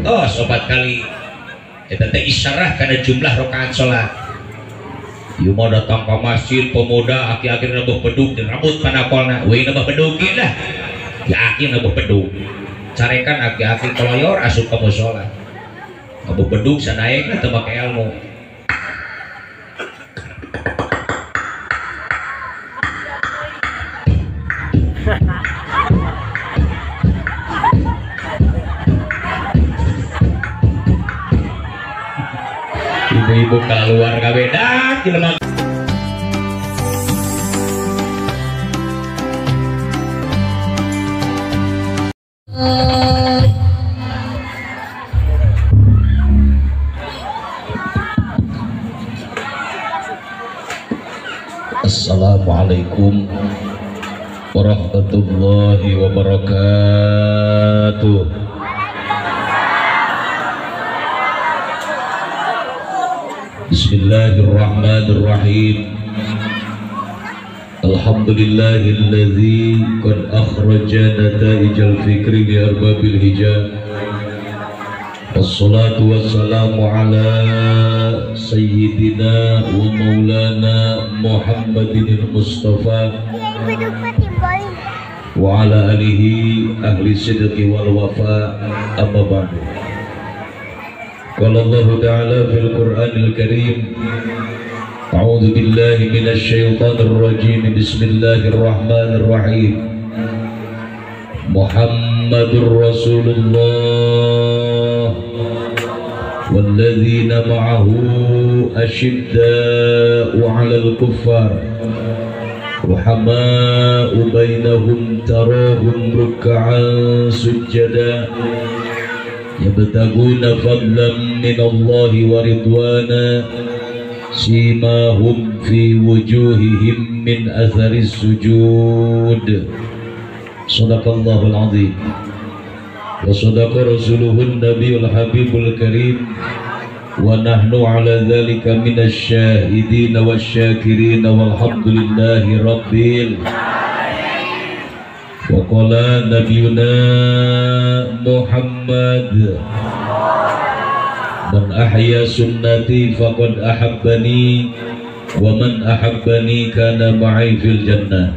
Oh, sobat kali eta teh isyarah kana jumlah rakaat salat. Ieu mah datang ka masjid pemuda aki-aki nabuh bedug dan rambut panakolna, we nabuh bedug ieu dah. Ya aki nabuh bedug. Carekan aki-aki koloyor asup ka musala. Nabuh bedug sanaekna teu make ilmu. Ibu-ibu keluar kabeh dah jelema. Assalamualaikum warahmatullahi wabarakatuh. Bismillahirrahmanirrahim. Alhamdulillahilladzi qad akhraja nataijal fikri bi arbabil hijab. Wassalatu wassalamu ala sayyidina wa maulana Muhammadin al-Mustafa wa ala alihi ahli sidqi wal wafa, amma ba'du. Qala Allah ta'ala fil Qur'anil Karim, a'udzu billahi minasy syaithanir rajim, bismillahirrahmanirrahim. Muhammadur Rasulullah walladzina ma'ahu asyidda'u 'alal kuffar ruhama'u bainahum tarahum ruk'an sujada yabtaguna fadlan minallahi wa ridwana simahum fi wujuhihim min atharis sujud. Sadaqallahul azim wa sadaqa rasuluhun nabiyul habibul karim wa nahnu ala dhalika minasy syahidin wasyakirin walhamdulillahi rabbil. Wa qala nabiyuna Muhammad, man ahya sunnati faqad ahabbani wa man ahabbani kana ma'i fil jannah.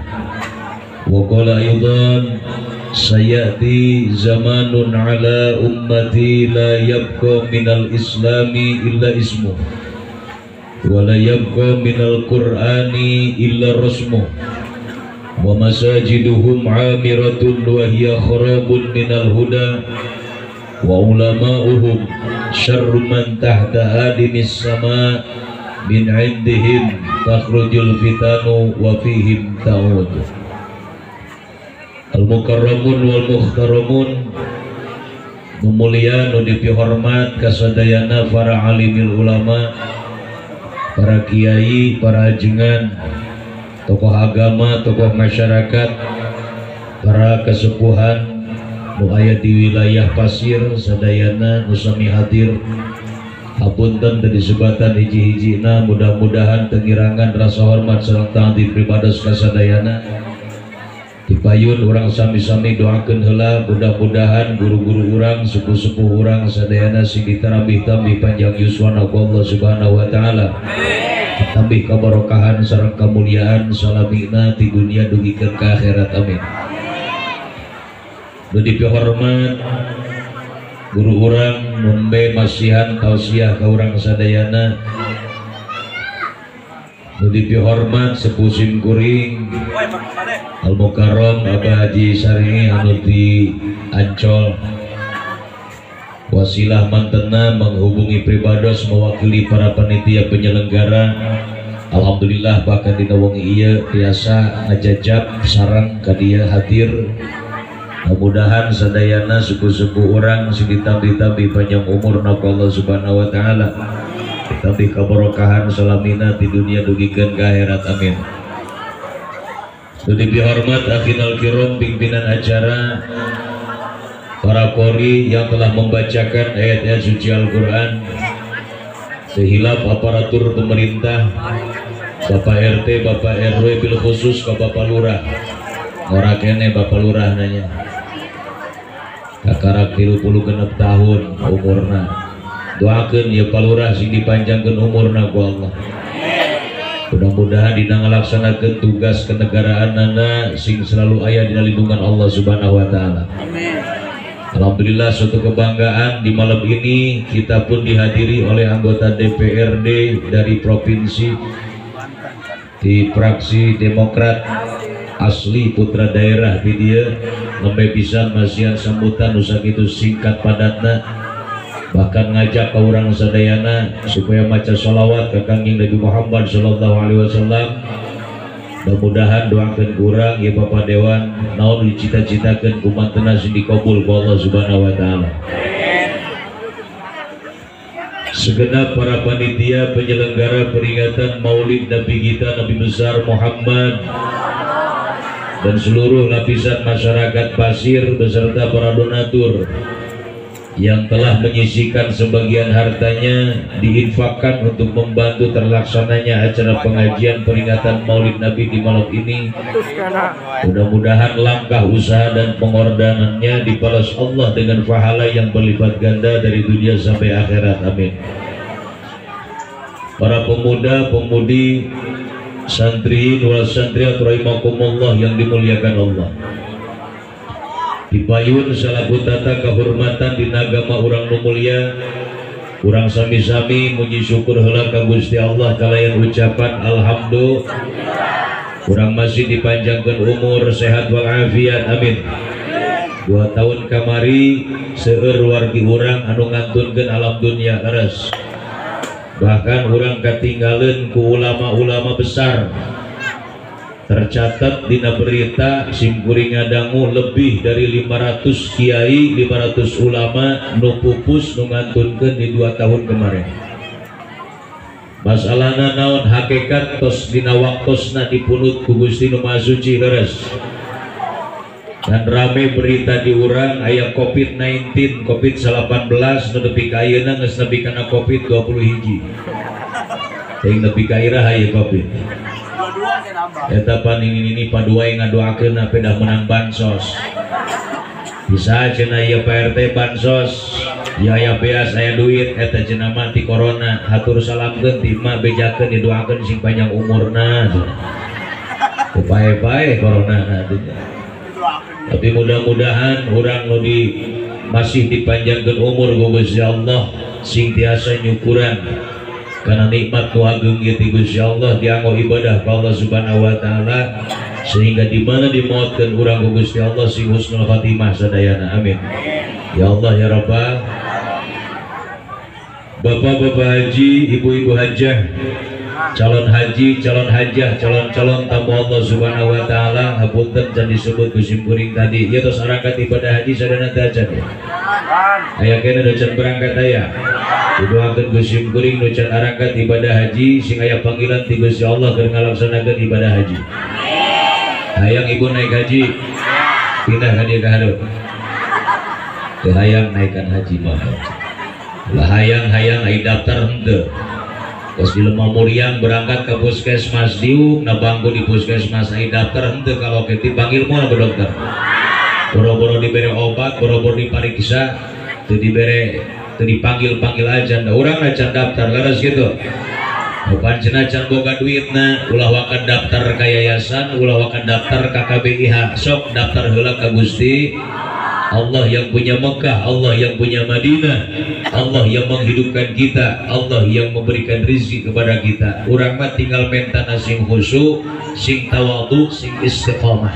Wa qala aidan, sayati zamanun ala ummati la yabqa minal islami illa ismuh wa la yabqa minal qur'ani illa rasmuh wa masajiduhum amiratun wa hiya kharabun minal huda wa ulama'uhum syarru man tahta adimis sama min indihim takhrujul fitanu wa fihim ta'ud. Al-mukarramun wal mukhtaramun, nu mulia nu dipihormat kasadayana para alimil ulama, para kiai, para ajengan, tokoh agama, tokoh masyarakat, para kesepuhan nu aya di wilayah Pasir sadayana nu sami hadir. Hapunten teu disebatan hiji-hijina, mudah-mudahan tengirangan rasa hormat sareng ta'zim pribados kasadayana. Dipayun urang sami-sami doakeun heula, mudah-mudahan guru-guru urang, sepuh-sepuh urang sadayana sing ditarambih-tambih panjang yuswana ku Allah Subhanahu wa taala. Tambih kabarokahan sareng kamuliaan salamina ti dunia dugikeun ka akhirat, amin. Nu dipihormat guru urang nembe masihan tausiah ka urang sadayana. Nu dipihormat sepuh sim kuring Al Mukarram Abah Haji Saringi anu di Ancol, wasilah mantena menghubungi pribados mewakili para panitia penyelenggara. Alhamdulillah bahkan dina wengi ieu tiasa ngajajab sareng ka dieu hadir. Mudah-mudahan sadayana sepuh-sepuh urang sing ditambih-tambih panjang umur ku Allah Subhanahu wa taala, ditambih kabarokahan salamina di dunia dugikeun ka akhirat, amin. Dipihormat akhinal kiram pimpinan acara, para qori yang telah membacakan ayat-ayat suci Al-Quran, sehilap aparatur pemerintah, Bapak RT, Bapak RW, bil khusus ke Bapak Lurah. Ngora kene Bapak Lurah nanya. Kakarak 36 tahun umurna. Doakeun ya Pak Lurah sing dipanjangkeun umurna ku Allah. Mudah-mudahan dina ngalaksanakeun tugas kenegaraanana sing selalu aya dina lindungan Allah Subhanahu wa taala. Amin. Alhamdulillah suatu kebanggaan di malam ini kita pun dihadiri oleh anggota DPRD dari provinsi di fraksi Demokrat asli putra daerah di dia nembe pisan masihan sambutan nu sakitu singkat padatna bahkan ngajak ke urang sadayana supaya maca sholawat ke Kangjeng Nabi Muhammad sallallahu alaihi wasallam. Mudah-mudahan doakeun urang ya Bapak Dewan naon dicita-citakeun ku mantena sing dikabul ku Allah Subhanahu wa taala. Segenap para panitia penyelenggara peringatan Maulid Nabi kita Nabi besar Muhammad dan seluruh lapisan masyarakat Pasir beserta para donatur yang telah menyisihkan sebagian hartanya diinfakkan untuk membantu terlaksananya acara pengajian peringatan Maulid Nabi di malam ini. Mudah-mudahan langkah usaha dan pengorbanannya dibalas Allah dengan pahala yang berlipat ganda dari dunia sampai akhirat. Amin. Para pemuda, pemudi, santri, wal santriat rahimakumullah yang dimuliakan Allah. Dipayun salaku tata kehormatan dina agama urang nu mulia, urang sami-sami muji syukur heula ka Gusti Allah kalayan ucapan alhamdulillah. Urang masih dipanjangkan umur sehat walafiat, amin. 2 tahun kamari seueur wargi urang anu ngantunkeun alam dunia leres. Bahkan urang katinggaleun ku ulama-ulama besar. Tercatat dina berita simkuring ngadangu lebih dari 500 kiai, 500 ulama nu pupus nu ngantunkeun di 2 tahun kemarin. Masalahna naon hakikat tos dina waktosna dipunut ku Gusti Nu Maha Suci leres. Dan rame berita di urang aya COVID-19, COVID-19 nu nepi ka ayeuna geus nepi kana COVID-21. Teuing nepi ka iraha ieu COVID. Eta pan ini paduai ngadoakeun pedah menang bansos. Bisa cenah ieu Pak RT bansos, ya aya beas aya duit eta cenah mah ti corona. Hatur salamkeun ti mah bejakeun didoakeun sing panjang umurna. Teu pae-pae corona atuh. Tapi mudah-mudahan urang nu di masih dipanjangkeun umur ku Gusti Allah sing tiasa nyukuran karena nikmat nu agung ieu ti Gusti Allah dianggo ibadah ka Allah Subhanahu wa taala sehingga di mana dimautkeun urang ku Gusti Allah sing husnul khatimah sadayana, amin. Ya Allah ya Rabbal. Bapak-bapak haji, ibu-ibu hajah, calon haji, calon hajah, calon-calon tamu Allah Subhanahu wa taala, hapunten can disebut ku simkuring tadi. Ieu tos arangkat ibadah haji sadayana teh acan ya. Aya kene nu can berangkat aya. Didoakeun ku simkuring nu can arangkat ibadah haji sing aya panggilan ti Gusti Allah keur ngalaksanakeun ibadah haji. Hayang ibu naik haji, pindah ka dieu ka hareup. Teu hayang naikkan haji mah. Lah hayang-hayang ai daftar henteu. Terus di Lemah Muriang berangkat ke puskesmas diuk, na bangku di puskesmas ai daftar henteu kalau ke dipanggil moal ke dokter. Boro-boro dibere obat, boro-boro dipariksa, teu dibere teu dipanggil-panggil aja. Da urang can daftar leres gitu. Pancena can boga duitna, ulah wakan daftar ka yayasan, ulah wakan daftar ka KBIH, sok daftar heula ka Gusti Allah yang punya Mekah, Allah yang punya Madinah, Allah yang menghidupkan kita, Allah yang memberikan rezeki kepada kita. Urang mah tinggal mentana sing khusyuk, sing tawadhu, sing istiqomah.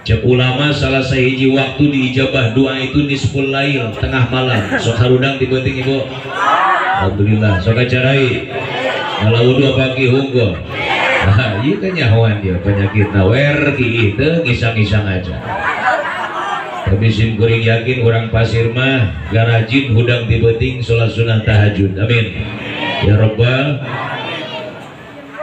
Cek ulama salah sahiji waktu diijabah doa itu nisful lail, tengah malam. Sok harudang dipenting ibu. Alhamdulillah, sok acarai. Kalau wudu pagi unggul. Nah, ieu teh nyahoan dia penyakit nawer ki teu ngisang-ngisang aja. Tapi sim kuring yakin orang Pasir mah garajin hudang tibeting sholat sunah tahajud. Amin. Ya Rabbal.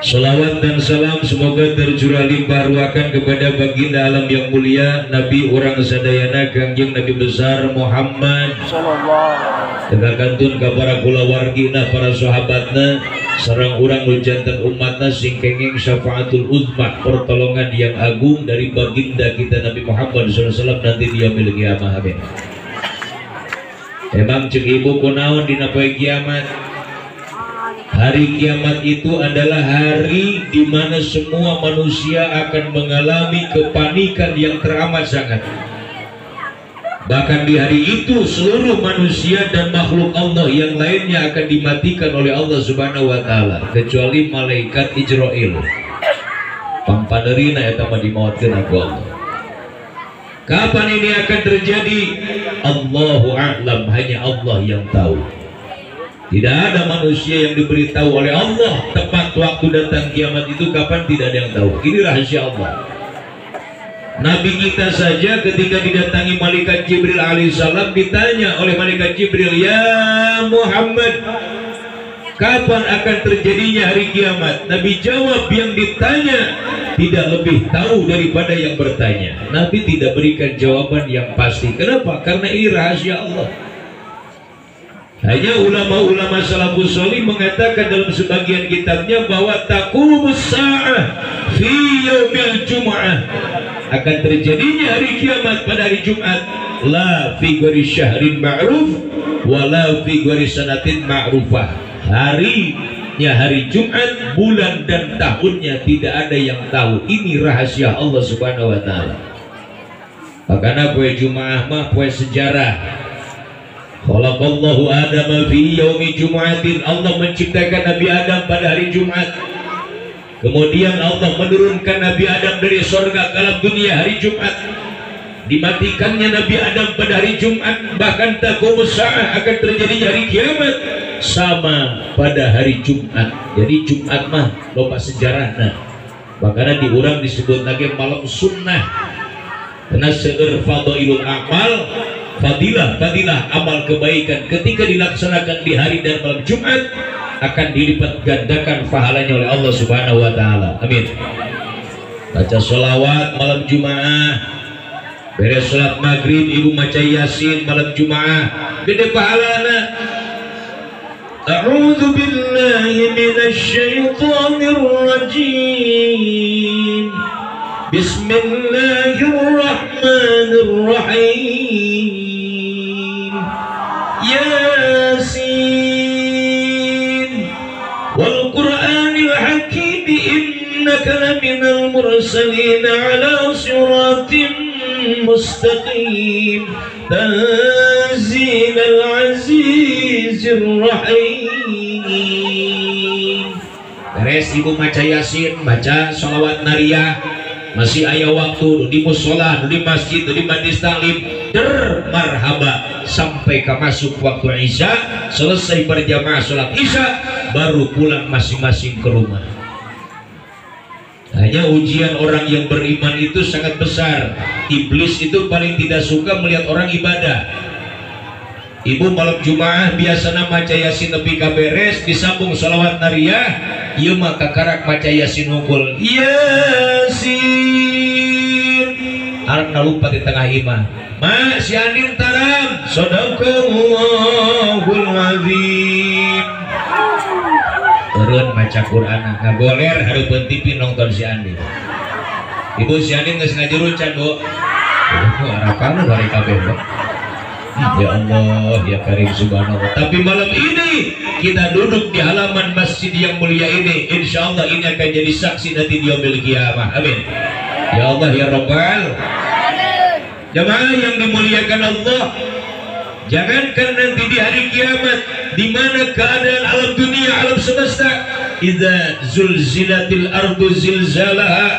Salawat dan salam semoga tercurah limpah ruahkan kepada baginda alam yang mulia Nabi urang sadayana Kangjeng Nabi besar Muhammad sallallahu alaihi wasallam. Teu kantun ka para kulawargina, para sahabatna, sareng urang nu janten umatna sing kenging syafaatul uzma, pertolongan yang agung dari baginda kita Nabi Muhammad SAW nanti di yaumil kiamah. Amin. Emang cek ibu kunaon dina poe kiamat? Hari kiamat itu adalah hari di mana semua manusia akan mengalami kepanikan yang teramat sangat. Bahkan di hari itu seluruh manusia dan makhluk Allah yang lainnya akan dimatikan oleh Allah Subhanahu wa taala, kecuali malaikat Ijrail. Pangpanerina eta mah dimaotkeun ku Allah. Kapan ini akan terjadi? Allahu a'lam, hanya Allah yang tahu. Tidak ada manusia yang diberitahu oleh Allah tepat waktu datang kiamat itu kapan, tidak ada yang tahu. Ini rahasia Allah. Nabi kita saja ketika didatangi malaikat Jibril alaihissalam ditanya oleh malaikat Jibril, "Ya Muhammad, kapan akan terjadinya hari kiamat?" Nabi jawab, yang ditanya tidak lebih tahu daripada yang bertanya. Nabi tidak berikan jawaban yang pasti. Kenapa? Karena ini rahasia Allah. Hanya ulama-ulama salafus sholih mengatakan dalam sebagian kitabnya bahwa taqumus sa'ah fi yaumil jum'ah, akan terjadinya hari kiamat pada hari Jumat, la fi ghairi syahrin ma'ruf wa la fi ghairi sanatin ma'rufah. Harinya hari Jumat, bulan dan tahunnya tidak ada yang tahu. Ini rahasia Allah Subhanahu wa taala. Makanya poe Jumaah mah poe sejarah. Khalaqallahu Adama fi yaumi Jum'atin, Allah menciptakan Nabi Adam pada hari Jumat. Kemudian Allah menurunkan Nabi Adam dari surga ke alam dunia hari Jumat. Dimatikannya Nabi Adam pada hari Jumat, bahkan taqumus sa'ah akan terjadi hari kiamat sama pada hari Jumat. Jadi Jumat mah loba sejarahna. Makanya diurang disebut lagi malam sunnah. Karena seueur fadhailul a'mal, fadilah-fadilah amal kebaikan ketika dilaksanakan di hari dan malam Jumat akan dilipat gandakan pahalanya oleh Allah Subhanahu wa taala. Amin. Baca sholawat malam Jumaah, beres sholat maghrib ibu maca yasin malam Jumaah, gede pahalana. A'udzu billahi minasyaitonir rajim. Bismillahirrahmanirrahim. Yasin wal Qur'anil Hakim innaka laminal mursalin ala siratim mustaqim tanzilal azizir rahim. Beres ibu maca yasin, baca sholawat nariyah, masih aya waktu di musola, di masjid, di majlis taklim, der marhaba sampai ke masuk waktu isya, selesai berjamaah sholat isya, baru pulang masing-masing ke rumah. Hanya ujian orang yang beriman itu sangat besar. Iblis itu paling tidak suka melihat orang ibadah. Ibu malam Jumaah biasana maca yasin nepi ka beres, disambung sholawat nariyah, ieu mah kakarak maca yasin hungkul. Yasin arna lupa di tengah imah. Ma si Anin taram sadaqallahul azim. Turun maca Quran ngagoler hareupeun TV nonton si Anin. Ibu si Anin geus ngajuru can, Bu. Harapan bari kabeh, Bu. Ya Allah, ya Karim Subhanallah. Tapi malam ini kita duduk di halaman masjid yang mulia ini, insya Allah ini akan jadi saksi nanti di yaumil kiamah. Amin. Ya Allah ya Rabbal. Jamaah yang dimuliakan Allah, jangankan nanti di hari kiamat, di mana keadaan alam dunia, alam semesta, idza zulzilatil ardu zilzalaha,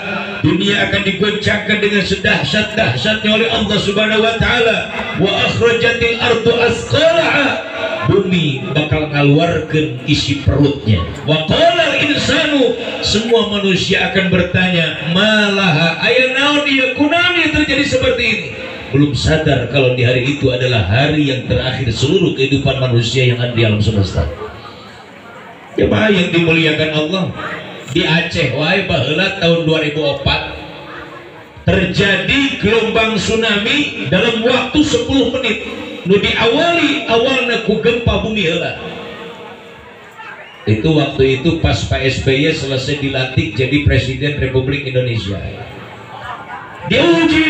dunia akan digoncangkan dengan sedahsyat-dahsyatnya oleh Allah Subhanahu wa taala. Wa akhrajatil ardu asqalaha, bumi bakal ngaluarkeun isi perutnya. Wa qala insanu, semua manusia akan bertanya, malaha aya naon ieu, kunaon ieu terjadi seperti ini. Belum sadar kalau di hari itu adalah hari yang terakhir seluruh kehidupan manusia yang ada di alam semesta. Jemaah yang dimuliakan Allah, di Aceh wae baheula tahun 2004 terjadi gelombang tsunami dalam waktu 10 menit. nu diawali awalna ku gempa bumi heula. Itu waktu itu pas Pak SBY selesai dilantik jadi Presiden Republik Indonesia. Diuji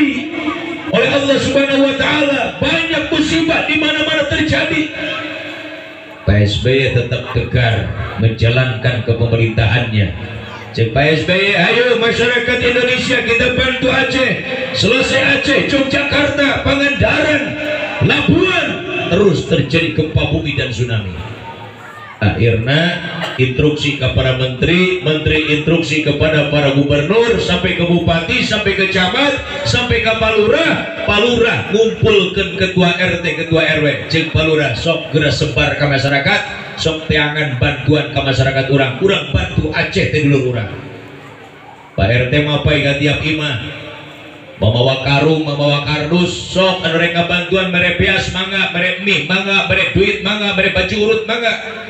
oleh Allah Subhanahu wa Ta'ala, banyak musibah di mana-mana terjadi. Pak SBY tetap tegar menjalankan kepemerintahannya. Cek Pak SBY, ayo masyarakat Indonesia kita bantu Aceh, selesai Aceh, Yogyakarta, Pangandaran, Labuan, terus terjadi gempa bumi dan tsunami. Akhirnya instruksi kepada menteri, menteri instruksi kepada para gubernur, sampai ke bupati, sampai ke camat, sampai ke palurah, palurah ngumpulkan ketua RT, ketua RW, cek palurah sok geura sebar ke masyarakat, sok teangan bantuan ke masyarakat urang, urang bantu Aceh teh dulur urang. Pak RT mapai ka tiap imah, mamawa karung, mamawa kardus, sok anu rek bantuan mere beas mangga, mere mie mangga, mere duit mangga, mere baju urut mangga.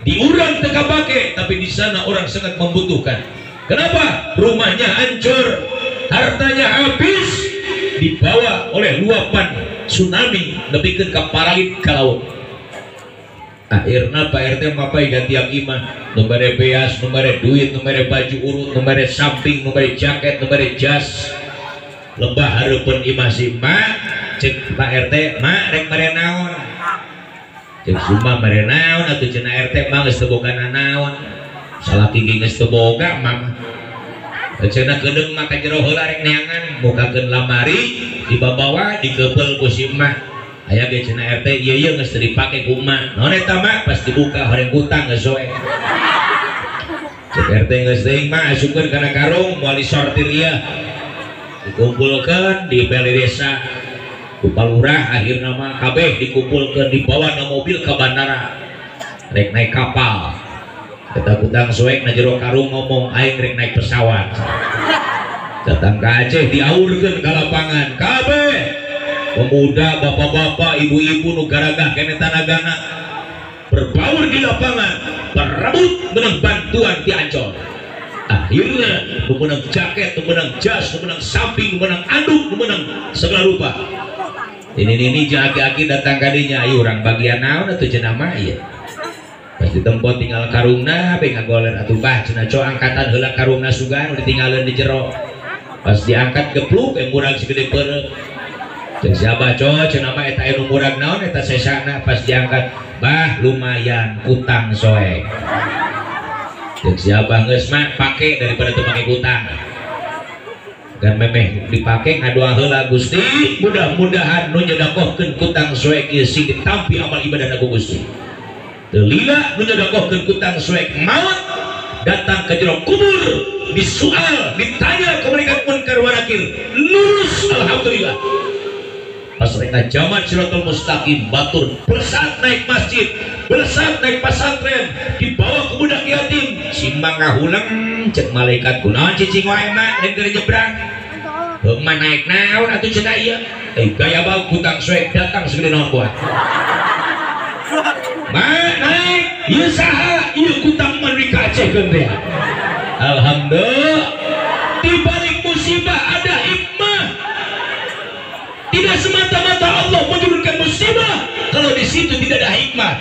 Di urang teu kapake, tapi di sana orang sangat membutuhkan. Kenapa? Rumahnya hancur, hartanya habis, dibawa oleh luapan tsunami nepikeun ka paralit ka laut. Akhirna Pak RT mapai ka tiap imah, nu mere beas, nu mere duit, nu mere baju urut, nu mere samping, nu mere jaket, nu mere jas. Lebah hareupeun imah si mak, cek Pak RT, "Mak rek mere naon?" Cek suma mere naon atuh cenah RT mah geus teu boga nanaon. Salaki ge geus teu boga mah. Cenah kedeung mah ka jero heula rek neangan, mukakeun lamari dibabawa dikeupel ku si emak. Aya ge cenah RT ieu ieu geus teu dipake ku emak. Naon eta mah pas dibuka horeng kutang geus soek. Cek RT geus teuing mah asupkeun kana karung moal disortir ieu. Dikumpulkeun di bale desa. Ku palurah akhirna mah kabeh dikumpulkeun dibawa na mobil ke bandara rek naik kapal. Eta kutang soek na jero karung ngomong aing rek naik pesawat. Datang ke Aceh diaurkeun ka lapangan kabeh pemuda, bapak-bapak, ibu-ibu nu garagah kene tanagana berbaur di lapangan berebut menang bantuan di Ancol. Akhirnya menang jaket, menang jas, menang samping, menang anduk, menang segala rupa. Ini jeung aki-aki datang kadinya, ayo urang bagian naon atuh cenah mah ieu. Pas ditempo tinggal karungna be ngagoler atuh bah cenah co angkatan heula karungna sugan ditinggalkeun di jero. Pas diangkat gepluk murag segede peureuk. Ceuk si abah co cenah mah eta anu murag naon eta sesana pas diangkat bah lumayan kutang soek. Ceuk si abah geus mah pake daripada teu make kutang. Dan memeh dipake ngadoa heula Gusti mudah-mudahan nu nyedakohkeun kutang soek ieu sing ditampi amal ibadah ku Gusti. Teu lila nu nyedakohkeun kutang soek maut datang ke jero kubur disoal ditanya ke malaikat munkar wa nakir lulus alhamdulillah. Pas mereka zaman Shiratul Mustaqim batur bersat naik masjid, bersat naik pesantren, dibawa ke budak yatim, si mangahuleng cek malaikat kunaon cicing wae mah rek nyebrang. Heuh mah naik naon atuh cenah ieu? Gaya bau kutang soek datang segede naon buat. Ma naik, ieu saha? Ieu kutang mah di ka Aceh keun teh. Alhamdulillah. Di balik musibah ada hikmah. Tidak semata-mata Allah menurunkan musibah kalau di situ tidak ada hikmah.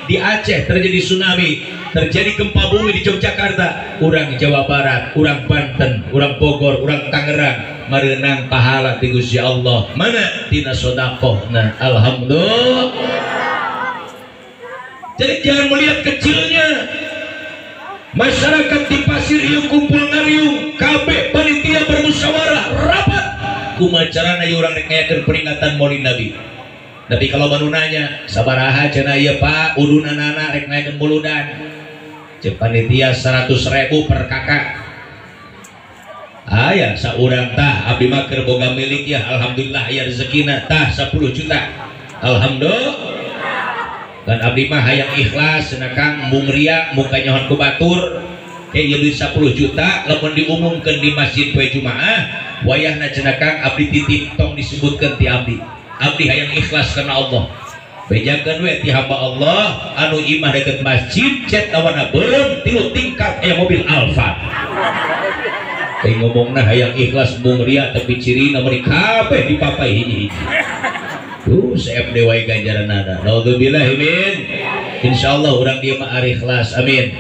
Di Aceh terjadi tsunami, terjadi gempa bumi di Yogyakarta, urang Jawa Barat, urang Banten, urang Bogor, urang Tangerang merenang pahala ti Gusti Allah. Mana tina sedekahna. Alhamdulillah. Jadi jangan melihat kecilnya. Masyarakat di Pasir Riung kumpul ngariung, kabeh panitia bermusyawarah rapat kumaha carana ieu urang rek ngayakeun peringatan Maulid Nabi. Tapi kalau banu nanya, sabaraha cenah ieu Pak, udunanana rek ngayakeun muludan. Ceuk panitia 100.000 per kakak. Aya saurang tah abdi mah keur boga milik ya, alhamdulillah aya rezekina tah 10 juta. Alhamdulillah. Dan abdi mah hayang ikhlas cenah Kang, mung ria mung kanyohon ku batur. Ke ieu duit 10 juta lamun diumumkeun di masjid poe Jumaah, wayahna cenah Kang abdi titip tong disebutkeun ti abdi. Abdi hayang ikhlas karena Allah. Bejakeun we ti hamba Allah anu imah deket masjid cet awana beureum 3 tingkat aya mobil Alfa. Teh ngomongna hayang ikhlas mung ria tapi cirina meuni kabeh dipapai hiji-hiji. Tuh CFD wae ganjaranana. Naudzubillah min. Insyaallah urang dieu mah ari ikhlas. Amin.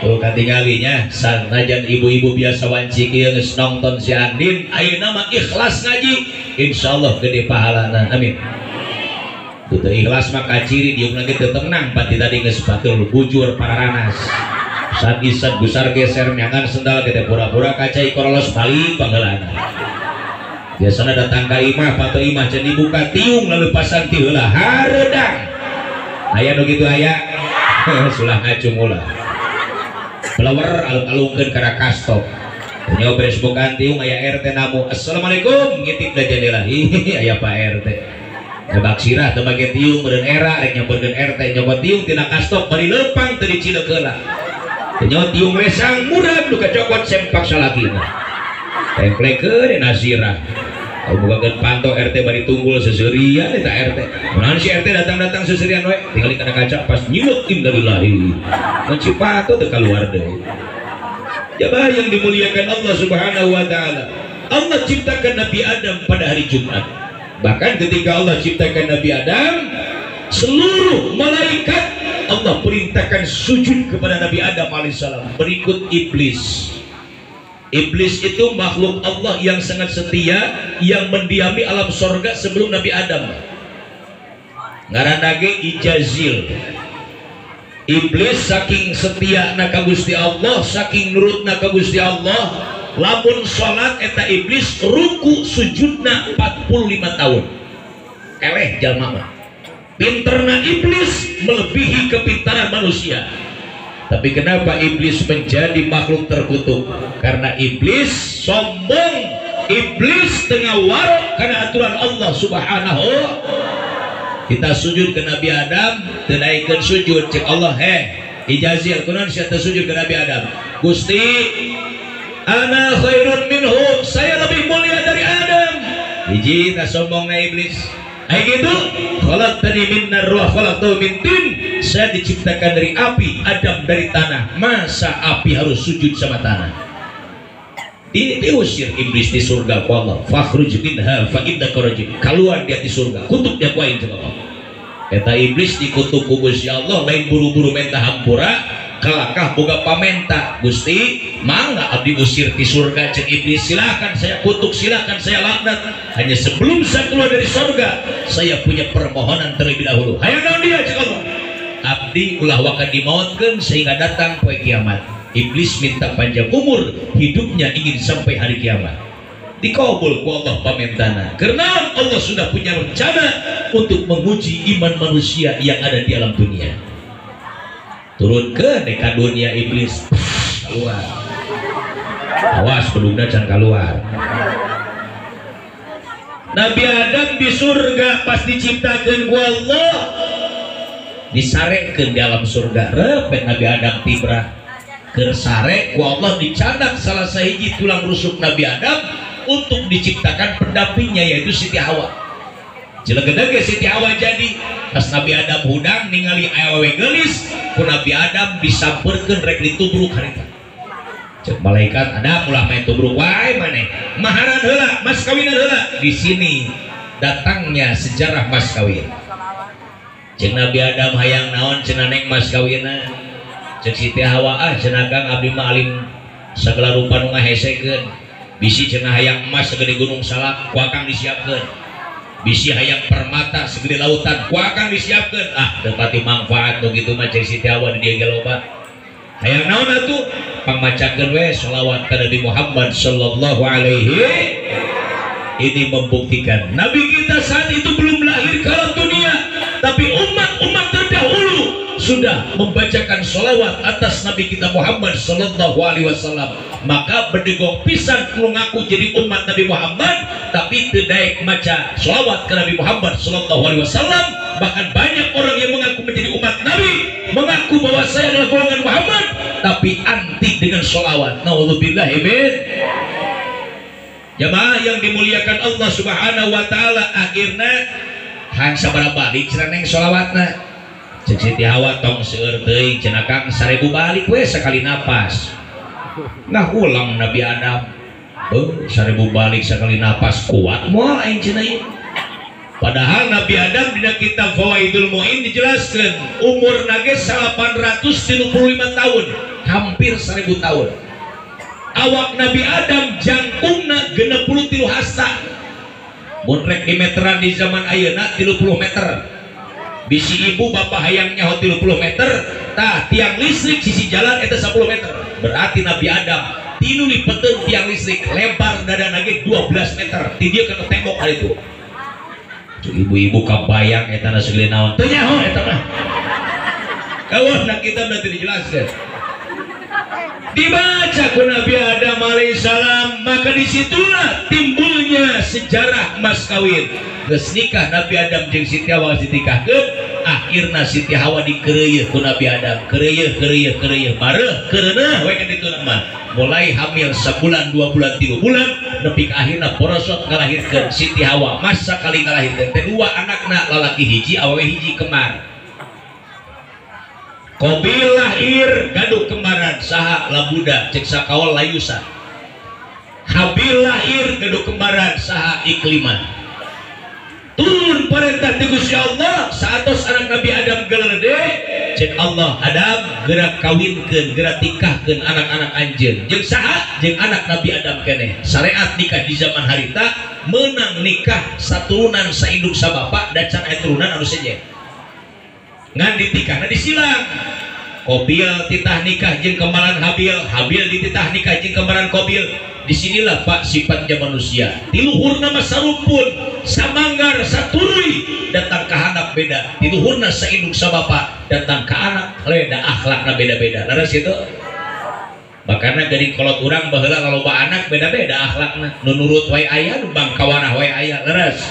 Tuh katinggalinya sanajan ibu-ibu biasa wanci kieu geus nonton si Andin, ayeuna mah ikhlas ngaji, insyaallah gede pahalana. Amin. Tuh teu ikhlas mah kaciri dieu ge teu tenang pati tadi geus batul bujur pararanas. Sad-isad gusar geser nyangan sendal gede pura-pura kacai korolos balik pangheulana. Biasana datang ka imah pato imah can dibuka tiung lalu pasang ti heula hareudang. Aya nu kitu aya. Sulah ngacung ulah. Pelawer alung-alungkeun kana kastok. Nyawa beres bukaan tiung aya RT namu. Assalamualaikum ngitip da jendela. Ih aya Pak RT. Nebak sirah teu make tiung meureun era rek nyamperkeun RT nyokot tiung tina kastok bari leumpang teu dicileuk heula. Nyawa tiung lesang murag nu kacokot sempak salakina. Templekeun dina sirah. Bukakeun panto RT bari tunggul seserian eta RT. Kunaon si RT datang-datang seserian we, tingali kana kaca pas nyileuk innalillahi. Mun cipato teu kaluar deui. Jamaah yang dimuliakan Allah Subhanahu wa taala. Allah ciptakan Nabi Adam pada hari Jumat. Bahkan ketika Allah ciptakan Nabi Adam, seluruh malaikat Allah perintahkan sujud kepada Nabi Adam alaihissalam. Berikut iblis. Iblis itu makhluk Allah yang sangat setia, yang mendiami alam sorga sebelum Nabi Adam. Ngaranna ge Ijazil. Iblis saking setia na ka Gusti Allah, saking nurutna ka Gusti Allah, lamun salat eta iblis ruku sujudna 45 tahun. Eleh jalma mah. Pinterna iblis melebihi kepintaran manusia. Tapi kenapa iblis menjadi makhluk terkutuk? Karena iblis sombong, iblis tengah warok karena aturan Allah Subhanahu. Kita sujud ke Nabi Adam, tenaikeun sujud cek Allah, heh, Ijazil kunaon sia teu sujud ke Nabi Adam? Gusti, ana khairun minhu, saya lebih mulia dari Adam. Hiji ta sombongna iblis. Ai gitu, khalaqtani min nar wa khalaqtahu min tin. Saya diciptakan dari api, Adam dari tanah. Masa api harus sujud sama tanah? Diusir iblis di surga ku Allah. Fakhruj minha fa innaka rajim. Keluar dia di surga, kutuk dia ku aing cek Allah. Eta iblis dikutuk ku Gusti Allah lain buru-buru menta hampura, kalakah boga pamenta. Gusti, mangga abdi usir di surga cek iblis, silakan saya kutuk, silakan saya laknat. Hanya sebelum saya keluar dari surga, saya punya permohonan terlebih dahulu. Hayang naon dia cek Allah? Abdi ulah waka dimautkeun sehingga datang poe kiamat. Iblis minta panjang umur, hidupnya ingin sampai hari kiamat. Dikabul ku Allah pamentana. Karena Allah sudah punya rencana untuk menguji iman manusia yang ada di alam dunia. Turun ke deka dunia iblis keluar. Awas bedugna can keluar. Nabi Adam di surga pas diciptakeun ku Allah, disarekeun di alam surga. Repet Nabi Adam tibrah. Keur sare ku Allah dicanak salah sahiji tulang rusuk Nabi Adam untuk diciptakan pendampingnya yaitu Siti Hawa. Cilegedeg Siti Hawa jadi pas Nabi Adam hudang ningali awewe geulis ku Nabi Adam disampeurkeun rek ditubruk harita. Cek malaikat ada ulah main tubruk wae maneh. Maharan heula, mas kawinan heula. Di sini datangnya sejarah mas kawin. Cek Nabi Adam hayang naon cenah neng mas kawinna. Cek Siti Hawa ah cenah Kang abdi mah alim sagala rupa nu ngahesekeun. Bisi cenah hayang emas segede gunung Salak ku akang disiapkeun. Bisi hayang permata segede lautan ku akang disiapkeun. Ah teu pati mangfaat nu kitu mah cek Siti Hawa di dieu ge loba. Hayang naon atuh? Pangmacakeun we sholawat ka Nabi Muhammad sallallahu alaihi. Ini membuktikan Nabi kita saat itu belum lahir ke alam dunia, tapi umat-umat terdahulu sudah membacakan sholawat atas Nabi kita Muhammad sallallahu alaihi wasallam. Maka bedegong pisan mengaku jadi umat Nabi Muhammad, tapi tidak maca sholawat ke Nabi Muhammad sallallahu alaihi wasallam. Bahkan banyak orang yang mengaku menjadi umat Nabi, mengaku bahwa saya adalah golongan Muhammad, tapi anti dengan sholawat. Naudzubillah min. Jamaah yang dimuliakan Allah Subhanahu wa taala, akhirnya hang sabaraha balik cenah neng sholawatna. Cek Siti Hawa tong seueur teuing cenah Kang 1000 balik we sekali napas. Nah ulang Nabi Adam. 1000 balik sekali napas kuat moal aing cenah ieu. Padahal Nabi Adam dina kitab Fawaidul Muin dijelaskan umur nage 835 tahun, hampir 1000 tahun. Awak Nabi Adam jangkungna 63 hasta. Mun rek di meteran di zaman ayeuna 30 meter. Bisi ibu bapak hayang nyaho 30 meter, tah tiang listrik sisi jalan eta 10 meter. Berarti Nabi Adam tilu lipeteun tiang listrik lebar dada nage 12 meter. Ti dieu kana tembok hari itu. Ibu-ibu kabayang eta na segede naon teu nyaho eta mah. Kawan nak kita berarti dijelaskan. Dibaca ku Nabi Adam alaihissalam, maka disitulah timbulnya sejarah mas kawin. Geus nikah Nabi Adam jeung Siti Hawa ditikahkeun, akhirna Siti Hawa dikeureuyeun ku Nabi Adam. Keureuyeun keureuyeun keureuyeun bareuh keureuneuh we ka ditu mah. Mulai hamil sebulan, 2 bulan, 3 bulan, nepi ka akhirna borosot ngalahirkeun Siti Hawa. Masa kali ngalahirkeun teh dua anakna, lalaki hiji awewe hiji kembar. Qabil lahir gaduh kembaran saha Labuda cek sakaol Layusa. Habil lahir gaduh kembaran saha Iklimah. Turun perintah ti Gusti Allah saatos anak Nabi Adam gelede cek Allah, Adam gerak kawinkeun, gerak tikahkeun anak-anak anjeun jeung saha? Jeung anak Nabi Adam keneh. Syariat nikah di zaman harita meunang nikah saturunan sainduk sabapa dan can aya turunan anu sejen. Ngan ditikahna disilang. Qabil titah nikah jeung kembaran Habil, Habil dititah nikah jeung kembaran Qabil. Disinilah Pak sifatnya manusia. Tiluhurna mah sarumpun, samanggar, saturuy, datang ke anak beda. Tiluhurna saindung sabapa, datang ke anak leda akhlakna beda-beda. Leres kitu? Makana geuning kolot urang baheula laloba anak beda-beda akhlakna. Nu nurut wae aya, nu bangkawanah wae aya, leres.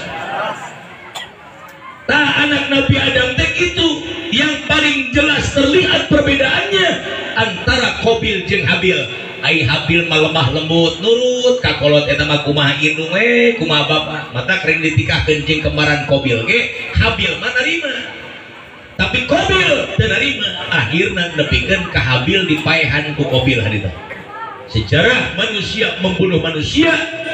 Tah anak Nabi Adam teh itu yang paling jelas terlihat perbedaannya antara Qabil jeung Habil. Ai Habil mah lemah lembut nurut ka kolot eta mah kumaha indung we kumaha bapa, mata kering ditikahkeun jeung kembaran Qabil ge Habil mah narima. Tapi Qabil teu narima, akhirna nepikeun ka Habil dipaehan ku Qabil harita. Sejarah manusia membunuh manusia,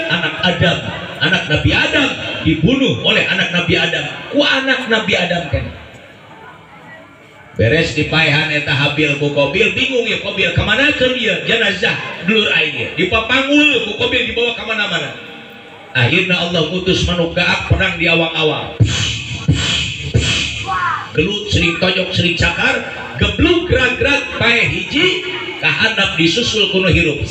anak Adam, anak Nabi Adam dibunuh oleh anak Nabi Adam ku anak Nabi Adam kan. Beres dipaehan eta Habil ku Qabil, bingung ya Qabil kamanakeun ieu jenazah dulur aing ieu. Dipapanggul ku Qabil dibawa ka mana-mana. Akhirna Allah ngutus manuk gaak perang di awang-awang. Gelut sering tojok sering cakar, geblug gerag-gerag paeh hiji kahandap disusul ku nu hirup.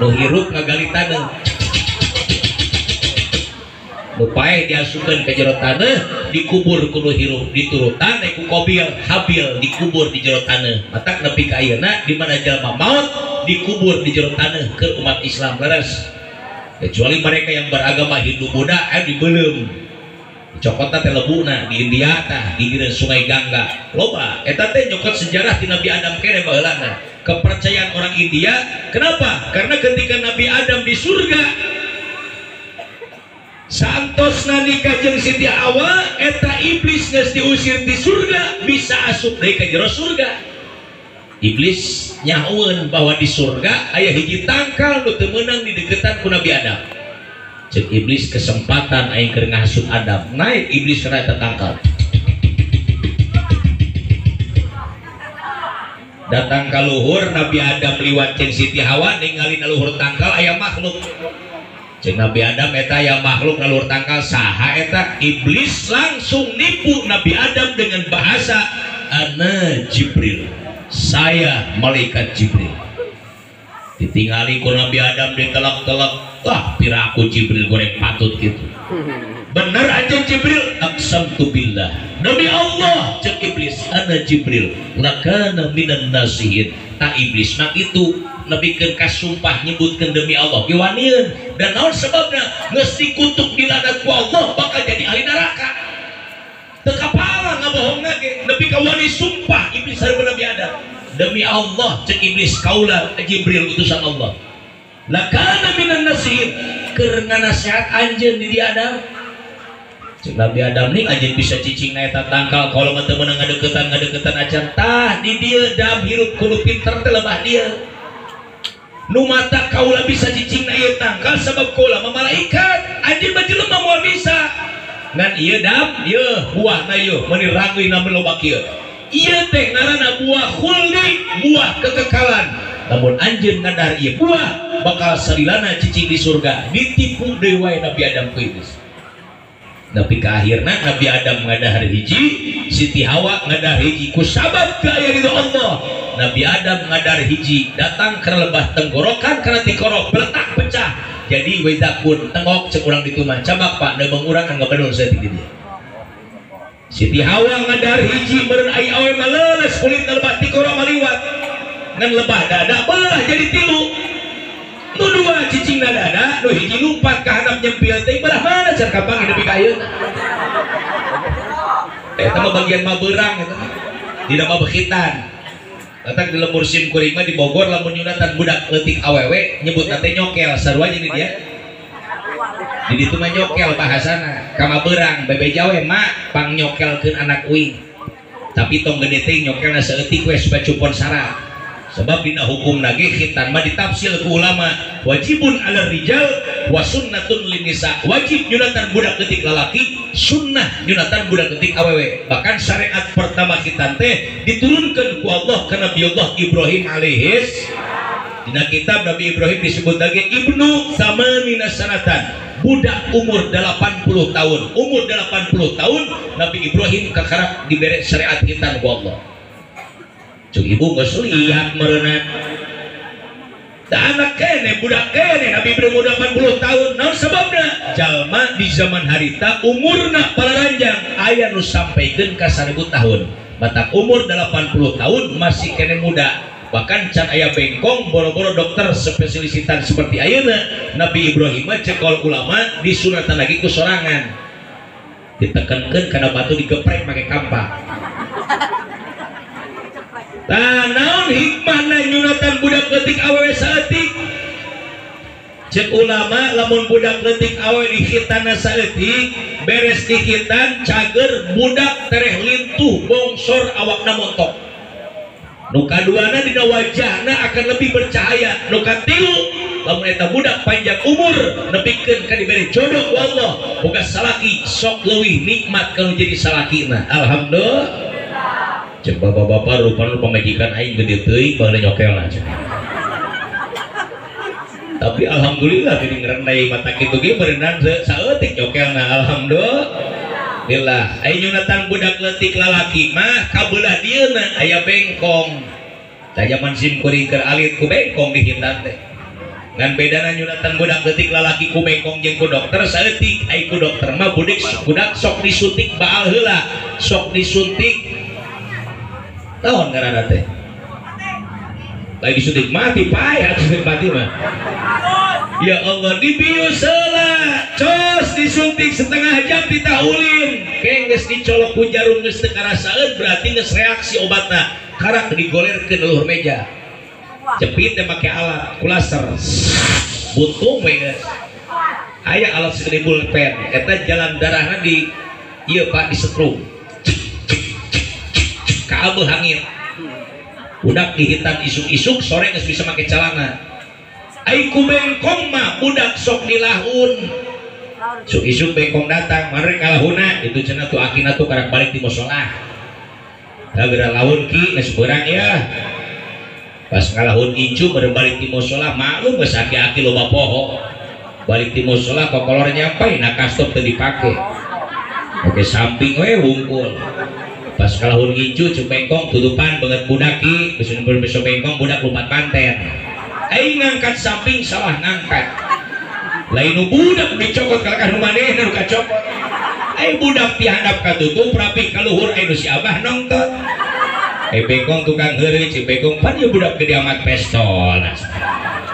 Nu hirup ngagali taneuh. Nu paeh diasupkeun ka jero taneuh, dikubur ku nu hirup, diturutan ku Qabil, Habil dikubur di jero taneuh. Matak nepi ka ayeuna di mana jalma maot dikubur di jero taneuh keur umat Islam leres. Kecuali mereka yang beragama Hindu Buddha dibeuleum. Dicokotna teh lebuna di India tah gigireun Sungai Gangga. Loba eta teh nyokot sejarah ti Nabi Adam keneh baheulana. Kepercayaan orang India, kenapa? Karena ketika Nabi Adam di surga santosna nikah jeung Siti Hawa, eta iblis geus diusir di surga bisa asup deui ka jero surga. Iblis nyahoeun bahwa di surga aya hiji tangkal nu teu meunang dideketan ku Nabi Adam. Cek iblis kesempatan aing keur ngasup Adam, naik iblis kana eta tangkal. Datang ka luhur Nabi Adam liwat jeung Siti Hawa ningali na luhur tangkal aya makhluk. Cek Nabi Adam eta aya makhluk na luhur tangkal saha eta? Iblis langsung nipu Nabi Adam dengan bahasa ana Jibril, saya malaikat Jibril. Ditingali ku Nabi Adam ditelak-telak, wah piraku Jibril goreng patut gitu. Bener aja Jibril, aqsamtu billah, demi Allah cek iblis, ana Jibril lakana minan nasihin. Tak iblis mak itu nepikeun kasumpah nyebutkeun demi Allah ge wanieun. Dan naon sebabna geus dikutuk dilaknat ku Allah bakal jadi ahli neraka. Teu kapala ngabohongna ge nepi ka wani sumpah iblis hareupeun Nabi Adam. Demi Allah cek iblis, kaula Jibril utusan Allah. Lakana minan nasihin, keur nasihat anjeun di Adam. Cek Nabi Adam nih anjeun bisa cicing na eta tangkal kalau mah teu meunang ngadeukeutan acan tah di dieu dam hirup kudu pinter teh lebah dieu. Nu mata kaula bisa cicing na ieu tangkal sabab kaula mah malaikat, anjeun mah Ngan ieu dam ieu buahna ieu meuni ranggeuna loba kieu. Ieu teh ngaranna buah khuldi, buah kekekalan. Lamun anjeun ngadahar ieu buah bakal salilana cicing di surga. Ditipu deui wae Nabi Adam ku iblis. Tapi ka akhirna Nabi Adam ngadahar hiji, Siti Hawa ngadahar hiji ku sabab teu aya ridho Allah. Nabi Adam ngadahar hiji datang ke lebah tenggorokan kana tikorok beletak pecah. Jadi wedakun tengok cek urang ditu mah cabak Pak neubeng urang anggap bedul saeutik di dieu. Siti Hawa ngadahar hiji meureun ai awe mah leuleus kulit lebah tikorok maliwat. Ngan lebah dada belah jadi tilu. Nu dua cicing na dada, nu hiji lumpat ka handap nyempil teh belah mana car kapanggih nepi ka ayeuna. Eta mah bagian mabeurang eta mah. Dina mabekhitan. Datang di lembur sim kuring mah di Bogor lamun nyunatan budak leutik awewe nyebutna teh nyokel sarua jeung di dia. Di ditu mah nyokel bahasana ka mabeurang bebeja we mak pang nyokelkeun anak uing. Tapi tong gede teh nyokelna saeutik we supaya cupon syarat. Sebab dina hukum nage khitan mah ditafsir ku ulama wajibun ala rijal wa sunnatun linisa. Wajib nyunatan budak leutik lalaki, sunnah nyunatan budak leutik awewe. Bahkan syariat pertama khitan teh diturunkan ku Allah ke Nabiullah Ibrahim alaihis. Dina kitab Nabi Ibrahim disebut lagi ibnu samanina sanatan, budak umur 80 tahun. Umur 80 tahun Nabi Ibrahim kakarak diberi syariat khitan ku Allah. Cuk ibu geus lihat meureunna. Da anak kene budak kene Nabi Ibrahim umur 80 tahun. Naon sababna? Jalma di zaman harita umurna pararanjang aya nu sampaikeun ka 1000 tahun. Batak umur 80 tahun masih kene muda. Bahkan can aya bengkong boro-boro dokter spesialisitan seperti ayeuna Nabi Ibrahim mah cekol ulama disunatan lagi ku sorangan. Ditekenkeun kana batu digeprek make kampak. Nah, naon hikmahna nyunatan budak leutik awewe saeutik? Cek ulama lamun budak leutik awewe dikhitanna saeutik, beres dikhitan cager budak tereh lintuh bongsor awakna montok. Nu kaduana dina wajahna akan lebih bercahaya. Nu katilu lamun eta budak panjang umur nepikeun ka dibere jodoh ku Allah, boga salaki sok leuwih nikmat kalau jadi salakina. Alhamdulillah. Cek bapak-bapak rupana pamajikan aing gede teuing baheula nyokelna cek. Tapi alhamdulillah geuning ngerendai mata kitu ge berenang saeutik nyokelna alhamdulillah. Aya nyunatan budak leutik lalaki mah kabelah dieuna aya bengkong. Da jaman sim kuring keur alit ku bengkong dihintan teh. Ngan bedana nyunatan budak leutik lalaki ku bengkong jeung ku dokter saeutik, ai ku dokter mah budak sok disuntik baal heula, sok disuntik tahun ngaranna teh. Lagi disuntik mati payah disuntik mati mah. Ya Allah dibius heula, cos disuntik setengah jam ditahulin. Ke geus dicolok ku jarum geus teu karasaeun berarti geus reaksi obatna. Karak digolerkeun luhur meja. Jepit teh make alat kulaser. Butung we geus. Aya alat segede pulpen, eta jalan darahna di ieu Pak disetrum. Kaabeuh hangit. Budak dihitan isuk-isuk sore geus bisa make celana. Ai ku bengkong mah budak sok dilahun. Isuk-isuk bengkong datang, marek kalahuna itu cenah tuh akina tuh karak balik di musola. Da geura laun ki geus beurang ya. Pas ngalahun incu beureum balik di musola maklum geus aki-aki loba poho. Balik di musola kokolor nyampai na kastop teu dipake. Oke samping we wungkul. Pas kalahun gincu cek bengkong tutupan banget budak ki geus besok bengkong budak lompat panten. Aing ngangkat samping salah ngangkat. Lain nu budak dicokot kalakah nu manehna nu kacokot. Aing budak ti handap katutup rapi ka luhur aing nu si abah nongton. Bengkong tukang heureuy cek bengkong pan ieu budak gede amat pestol.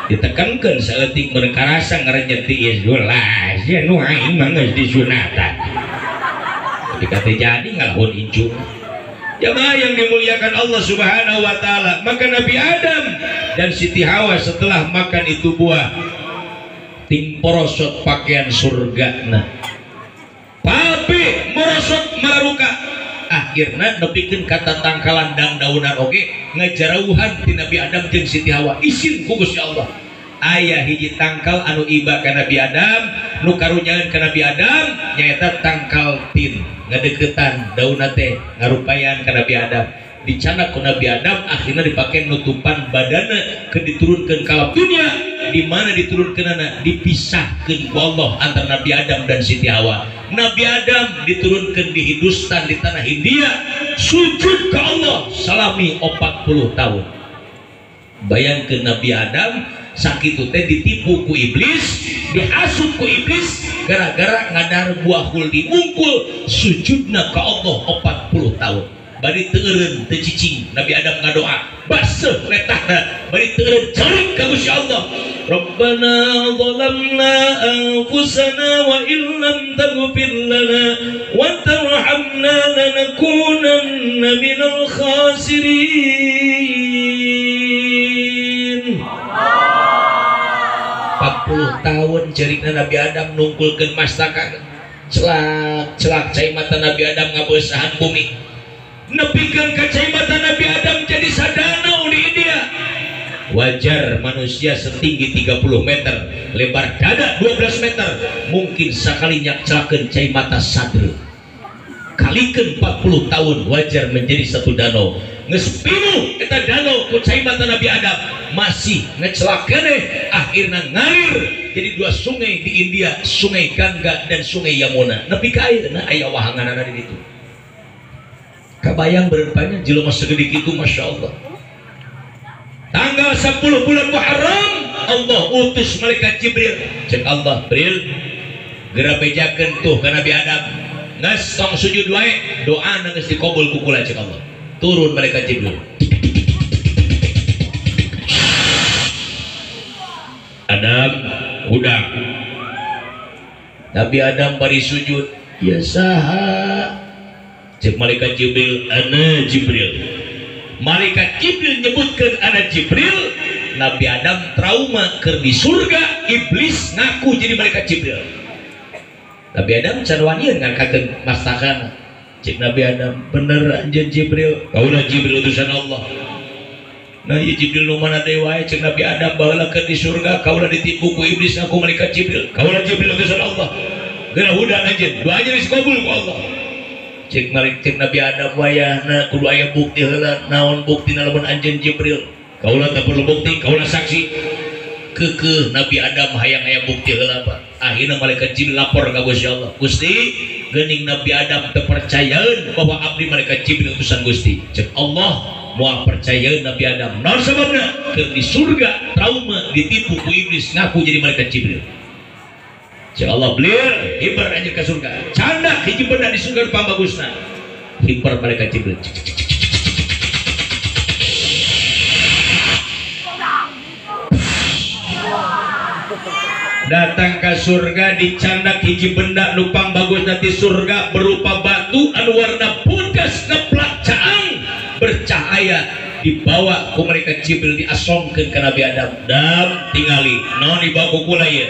Ditekankeun saeutik mun karasa ngarenyet tiis ulah sia nu aing mah geus disunatan. Ketika terjadi ngalahun incu. Jamaah yang dimuliakan Allah Subhanahu wa taala, maka Nabi Adam dan Siti Hawa setelah makan itu buah ting porosot pakaian surga nah. Pabe merosot mararuka. Akhirna nepikeun kata tangkalan dang daunan oge ngajarauhan ti Nabi Adam jeung Siti Hawa isin ku Gusti Allah. Aya hiji tangkal anu iba ka Nabi Adam, nu karunyaeun ka Nabi Adam nyaeta tangkal tin, ngadeukeutan daunna teh ngarupayan ka Nabi Adam. Dicanak ku Nabi Adam akhirna dipake nutupan badanna keur diturunkeun ka dunya. Di mana diturunkeunana? Dipisahkeun ku Allah antara Nabi Adam dan Siti Hawa. Nabi Adam diturunkeun di Hindustan, di tanah India, sujud ke Allah salami 40 tahun. Bayangkeun Nabi Adam sakitu teh ditipu ku iblis, dihasut ku iblis gara-gara ngadar buah khuldi mungkul, sujudna ka Allah 40 tahun. Bari teu eureun teu cicing Nabi Adam ngadoa, baseuh letahna, bari teu eureun ceurik ka Gusti Allah. Rabbana zalamna anfusana wa illam taghfir lana wa tarhamna lanakunanna minal khasirin. 40 tahun cerikna Nabi Adam nungkulkeun mastaka, celak-celak cai mata Nabi Adam ngabeusahan bumi. Nepikeun ka cai mata Nabi Adam jadi sadanau di India. Wajar manusia setinggi 30 meter, lebar dada 12 meter, mungkin sakali nyakclakeun cai mata sadre. Kalikeun 40 tahun wajar menjadi satu danau. Geus pinuh eta danau ku cai mata Nabi Adam, masih ngecelak keneh, akhirna ngalir jadi dua sungai di India, Sungai Gangga dan Sungai Yamuna. Nepi ka ayeuna aya wahanganana di ditu. Kabayang berupanya jelema segede kitu, Masya Allah. Tanggal 10 bulan Muharram Allah utus malaikat Jibril. Cek Allah, Jibril geura bejakeun tuh ka Nabi Adam, geus tong sujud wae, doana geus dikabul ku kula, cek Allah. Turun malaikat Jibril. Adam udah. Nabi Adam bari sujud, ya saha? Cek malaikat Jibril, ana Jibril. Malaikat Jibril nyebutkeun ana Jibril. Nabi Adam trauma keur di surga, iblis ngaku jadi malaikat Jibril. Nabi Adam can wanian ngangkakeun mastakana. Cek Nabi Adam, bener anjeun Jibril, kaula Jibril utusan Allah. Nah ieu Jibril nu mana deui wae, cek Nabi Adam baheula keur di surga kaula ditipu ku iblis ngaku malaikat Jibril. Kaula Jibril utusan Allah. Geura hudan anjeun, doa anjeun geus kabul ku Allah. Cek malik cek Nabi Adam wayahna kudu aya bukti heula, naon buktina lamun anjeun Jibril? Kaula teu perlu bukti, kaula saksi. Keukeuh Nabi Adam hayang aya bukti heula Pak. Akhirna malaikat Jibril lapor ka Gusti Allah. Gusti, geuning Nabi Adam teu percayaeun bahwa abdi malaikat Jibril utusan Gusti. Cek Allah, moal percayaeun Nabi Adam. Naon sababna? Keur di surga trauma ditipu ku iblis ngaku jadi malaikat Jibril. Cek Allah, blir hiber anjeun ka surga. Candak hiji benda di surga pambagusna. Hiber malaikat Jibril. Datang ke surga dicandak hiji benda nu pambagusna di surga berupa batu anu warna bodas ngeplak caang bercahaya, dibawa ku malaikat Jibril diasongkeun ka Nabi Adam. Dam tingali naon dibawa ku kula ieu.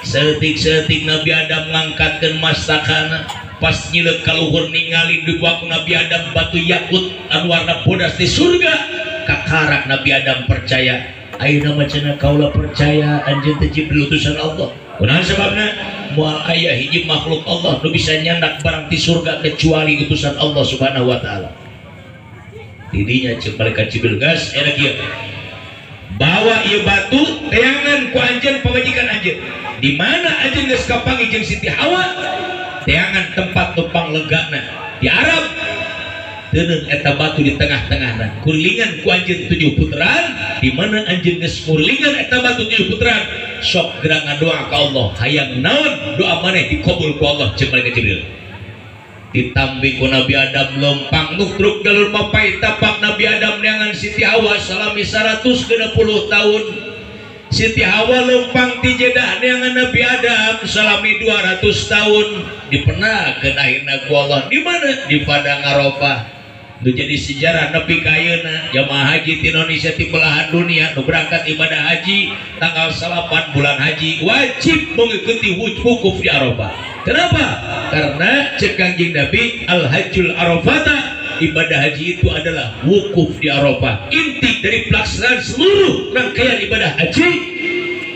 Setik-setik Nabi Adam ngangkatkeun mastakana, pas nyileuk ka luhur ningali dibawa ku Nabi Adam batu yakut anu warna bodas di surga. Kakarak Nabi Adam percaya. Ayeuna mah cenah kaula percaya anjeun teh Jibril utusan Allah. Kunaon sababna? Moal aya hiji makhluk Allah nu bisa nyandak barang di surga kecuali utusan Allah Subhanahu wa taala. Didinya ceuk malaikat Jibril, gas era kieu. Bawa ieu batu teangan ku anjeun pamajikan anjeun. Di mana anjeun geus kapanggih jeung Siti Hawa? Teangan tempat tumpang legana. Di Arab teuneun eta batu di tengah-tengahna. Kurilingan ku anjeun 7 puteran, di mana anjeun geus kurilingan eta batu 7 puteran, sok geura ngadoa ka Allah, hayang naon doa maneh dikabul ku Allah, ceuk malaikat Jibril. Ditambi ku Nabi Adam lempang nutruk jalur mapai tapak Nabi Adam neangan Siti Hawa salami 160 tahun. Siti Hawa lempang ti Jeddah neangan Nabi Adam salami 200 tahun. Dipenakeun akhirna ku Allah di mana? Di Padang Arafah. Nu jadi sejarah nepi ka ayeuna jamaah haji ti Indonesia ti belahan dunia nu berangkat ibadah haji tanggal 9 bulan haji wajib mengikuti wukuf di Arafah. Kenapa? Karena cek Kangjeng Nabi al hajjul arafata Ibadah haji itu adalah wukuf di Arafah. Inti dari pelaksanaan seluruh rangkaian ibadah haji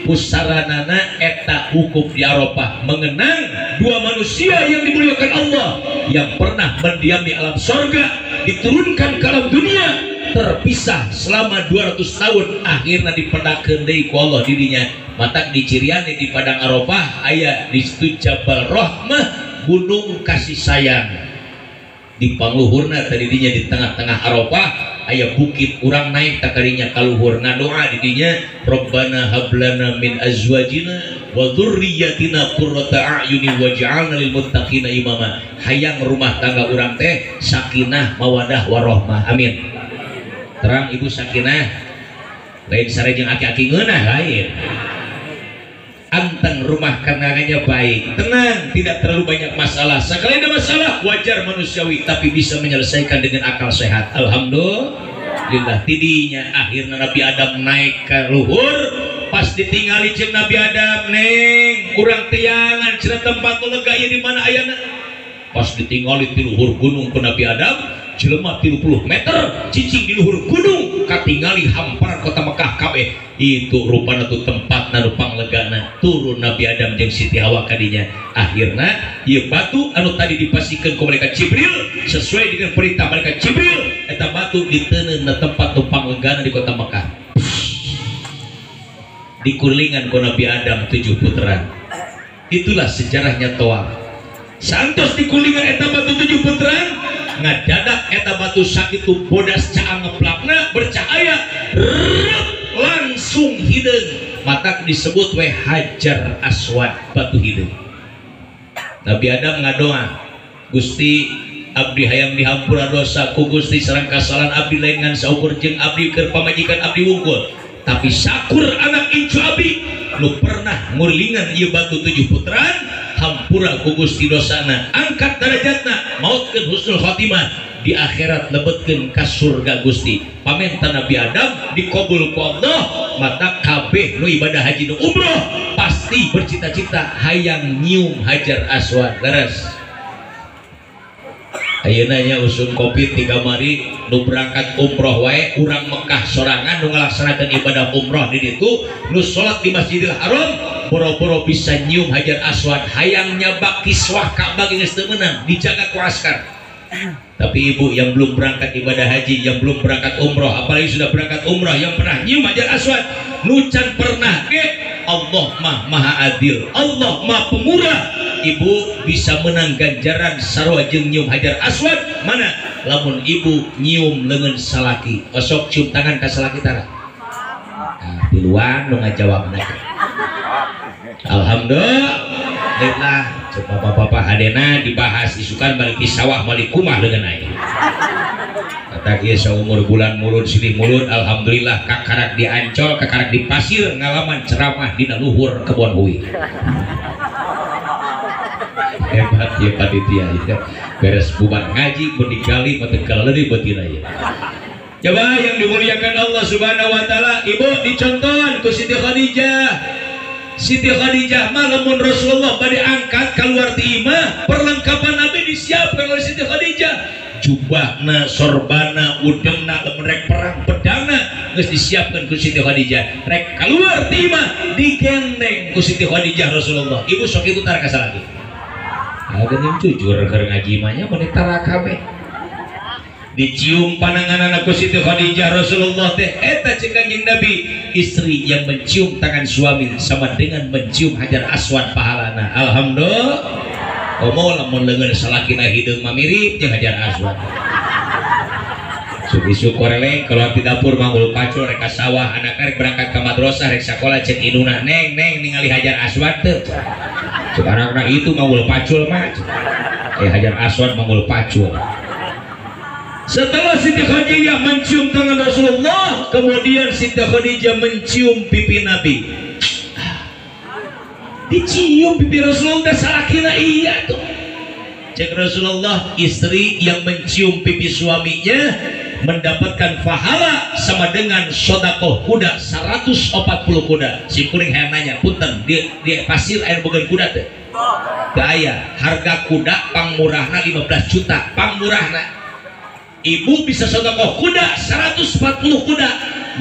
pusaranana eta wukuf di Arafah, mengenang dua manusia yang dimuliakan Allah yang pernah mendiami alam sorga, diturunkan ke alam dunia, terpisah selama 200 tahun, akhirnya dipendakeun deui ku Allah dirinya. Matak dicirian di padang Arafah aya di situ Jabal Rahmah, gunung kasih sayang. Di pangluhurna tadi dinya di tengah-tengah Arafah aya bukit, urang naik takarinya kaluhur ngadoa di dinya, Rabbana hablana min azwajina wa dzurriyyatina qurrata a'yuni waj'alna lil muttaqina imama. Hayang rumah tangga urang teh sakinah mawadah warahmah. Amin. Terang ibu sakinah lain sare jeung aki-aki ngeunah lain. Anteng rumah kenangannya baik, tenang, tidak terlalu banyak masalah. Sekali ada masalah wajar manusiawi, tapi bisa menyelesaikan dengan akal sehat. Alhamdulillah. Tidinya akhirnya Nabi Adam naik ke luhur, pas ditinggali jeung Nabi Adam, neng kurang tiangan cenah tempat lega ieu di mana ayana. Pas ditinggali ti luhur gunung ku Nabi Adam, jelema 30 meter cicing di luhur gunung katingali hamparan kota Mekah kabeh. Itu rupana tuh tempat nu panglegana. Turun Nabi Adam jeung Siti Hawa kadinya. Akhirna ieu batu anu tadi dipasikeun ku malaikat Jibril sesuai dengan perintah malaikat Jibril, eta batu diteuneu na tempat nu panglegana di kota Mekah. Dikurlingan ku Nabi Adam 7 puteran. Itulah sejarahnya tawaf. Santos dikulingan eta batu 7 puteran, ngadadak eta batu sakitu bodas caang ngeplakna bercahaya, rep, langsung hideung. Matak disebut we Hajar Aswad, batu hideung. Nabi Adam ngadoa, Gusti abdi hayang dihampura dosa ku Gusti sareng kasalahan abdi lain ngan saukur jeung abdi keur pamajikan abdi wungkul, tapi sakur anak incu abdi nu pernah ngurlingan ieu batu 7 puteran, hampura ku Gusti dosana, angkat derajatna, mautkeun husnul khotimah, di akhirat lebetkeun ka surga Gusti. Pamenta Nabi Adam dikabul ku Allah. Mata kabeh nu ibadah haji nu umroh pasti bercita-cita hayang nyium Hajar Aswad. Leres. Ayeuna nya usum Covid di kamari nu berangkat umroh wae urang Mekah sorangan nu ngalaksanakeun ibadah umroh di ditu, nu salat di Masjidil Haram boro-boro bisa nyium Hajar Aswad, hayang nyabak kiswah Ka'bah geus teu meunang, dijaga ku askar. Tapi ibu yang belum berangkat ibadah haji, yang belum berangkat umroh, apalagi sudah berangkat umroh yang pernah nyium Hajar Aswad, nu can pernah ge, Allah mah maha adil, Allah mah pemurah. Ibu bisa menang ganjaran sarua jeung nyium Hajar Aswad. Mana lamun ibu nyium leungeun salaki, osok cium tangan ka salaki tara. Nah, tiluan nu ngajawabna. Alhamdulillah. Coba bapak-bapak hadena dibahas isukan balik di sawah balik kumah leungeun aing. Kata kieu saumur bulan mulud silih mulud, alhamdulillah kakarak di Ancol, kakarak di pasir ngalaman ceramah dina luhur kebon hui. Hebat ya panitia ya. Beres bubar ngaji mun digali mah teu kaleureuh beutina ya. Coba yang dimuliakan Allah Subhanahu wa taala, ibu dicontohan ku Siti Khadijah. Siti Khadijah mah lamun Rasulullah bade angkat keluar ti imah, perlengkapan Nabi disiapkan oleh Siti Khadijah. Jubahna, sorbana, udengna, lamun rek perang pedangna geus disiapkan ku Siti Khadijah. Rek keluar ti imah digendeng ku Siti Khadijah Rasulullah. Ibu sok itu tara kasalaki. Ah geuning jujur keur ngaji mah nya mun tara kabeh. Dicium pananganana ku Siti Khadijah Rasulullah teh eta ceuk Kanjeng Nabi, istri yang mencium tangan suami sama dengan mencium Hajar Aswad pahalana. Alhamdulillah. Komo lamun leungeun salakina hideung mah mirip jeung Hajar Aswad. Isuk koreleng keluar di dapur manggul pacul rek ka sawah, anak rek berangkat ka madrasah rek sakola ceuk induna, neng neng ningali Hajar Aswad teu. Ceuk anakna itu manggul pacul mah. Hajar Aswad manggul pacul. Setelah Siti Khadijah mencium tangan Rasulullah, kemudian Siti Khadijah mencium pipi Nabi. Dicium pipi Rasulullah salakina iya tuh. Cek Rasulullah, istri yang mencium pipi suaminya mendapatkan pahala sama dengan sodakoh kuda 140 kuda. Si kuring hayang nanya, punten di pasir air boga kuda teh? Teu aya. Harga kuda pangmurahna 15 juta, pangmurahna. Ibu bisa sedekah kuda 140 kuda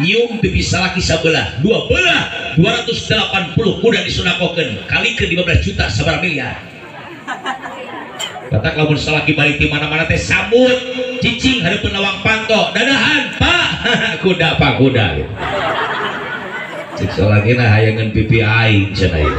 nyium pipi salaki sabelah dua belah 280 kuda disodakohkeun kalikeun 15 juta sabaraha miliar. Batak lamun salaki balik di mana-mana teh sambut cicing hareupeun lawang panto dadahan pak kuda pak kuda gitu. Cik salakina hayangeun pipi aing cenah ieu.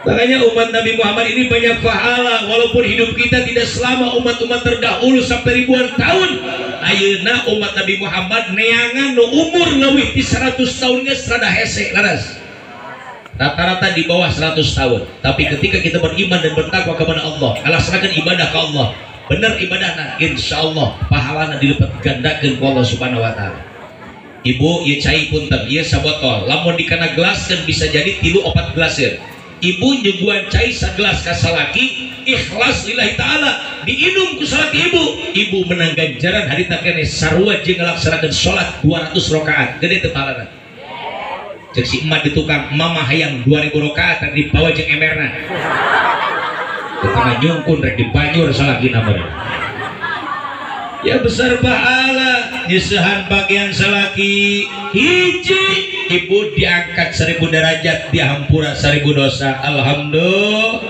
Makanya umat Nabi Muhammad ini banyak pahala walaupun hidup kita tidak selama umat-umat terdahulu sampai ribuan tahun. Ayeuna umat Nabi Muhammad neangan nu umur leuwih ti 100 tahun geus rada hese laras. Rata-rata di bawah 100 tahun. Tapi ketika kita beriman dan bertakwa kepada Allah, ngalaksanakeun ibadah ka Allah, bener ibadahna insyaallah pahalana dilipat gandakeun ku Allah Subhanahu wa taala. Ibu ieu cai punten, ieu sabotol, lamun dikana gelaskeun bisa jadi 3 4 gelaseun. Ibu nyuguhan cai sagelas ka salaki ikhlas lillahi ta'ala diinum ku salaki ibu, ibu menang ganjaran harita keneh sarua jeung ngalaksanakeun salat 200 rakaat gede teu pahalana. Cek si emak di tukang mama hayang 2000 rakaat rek dibawa jeung emberna. Tukang nyungkun rek dibanyur salakina meureun. Ya besar pahala nyesehan bagian salaki hiji ibu diangkat 1000 derajat dihampura 1000 dosa. Alhamdulillah.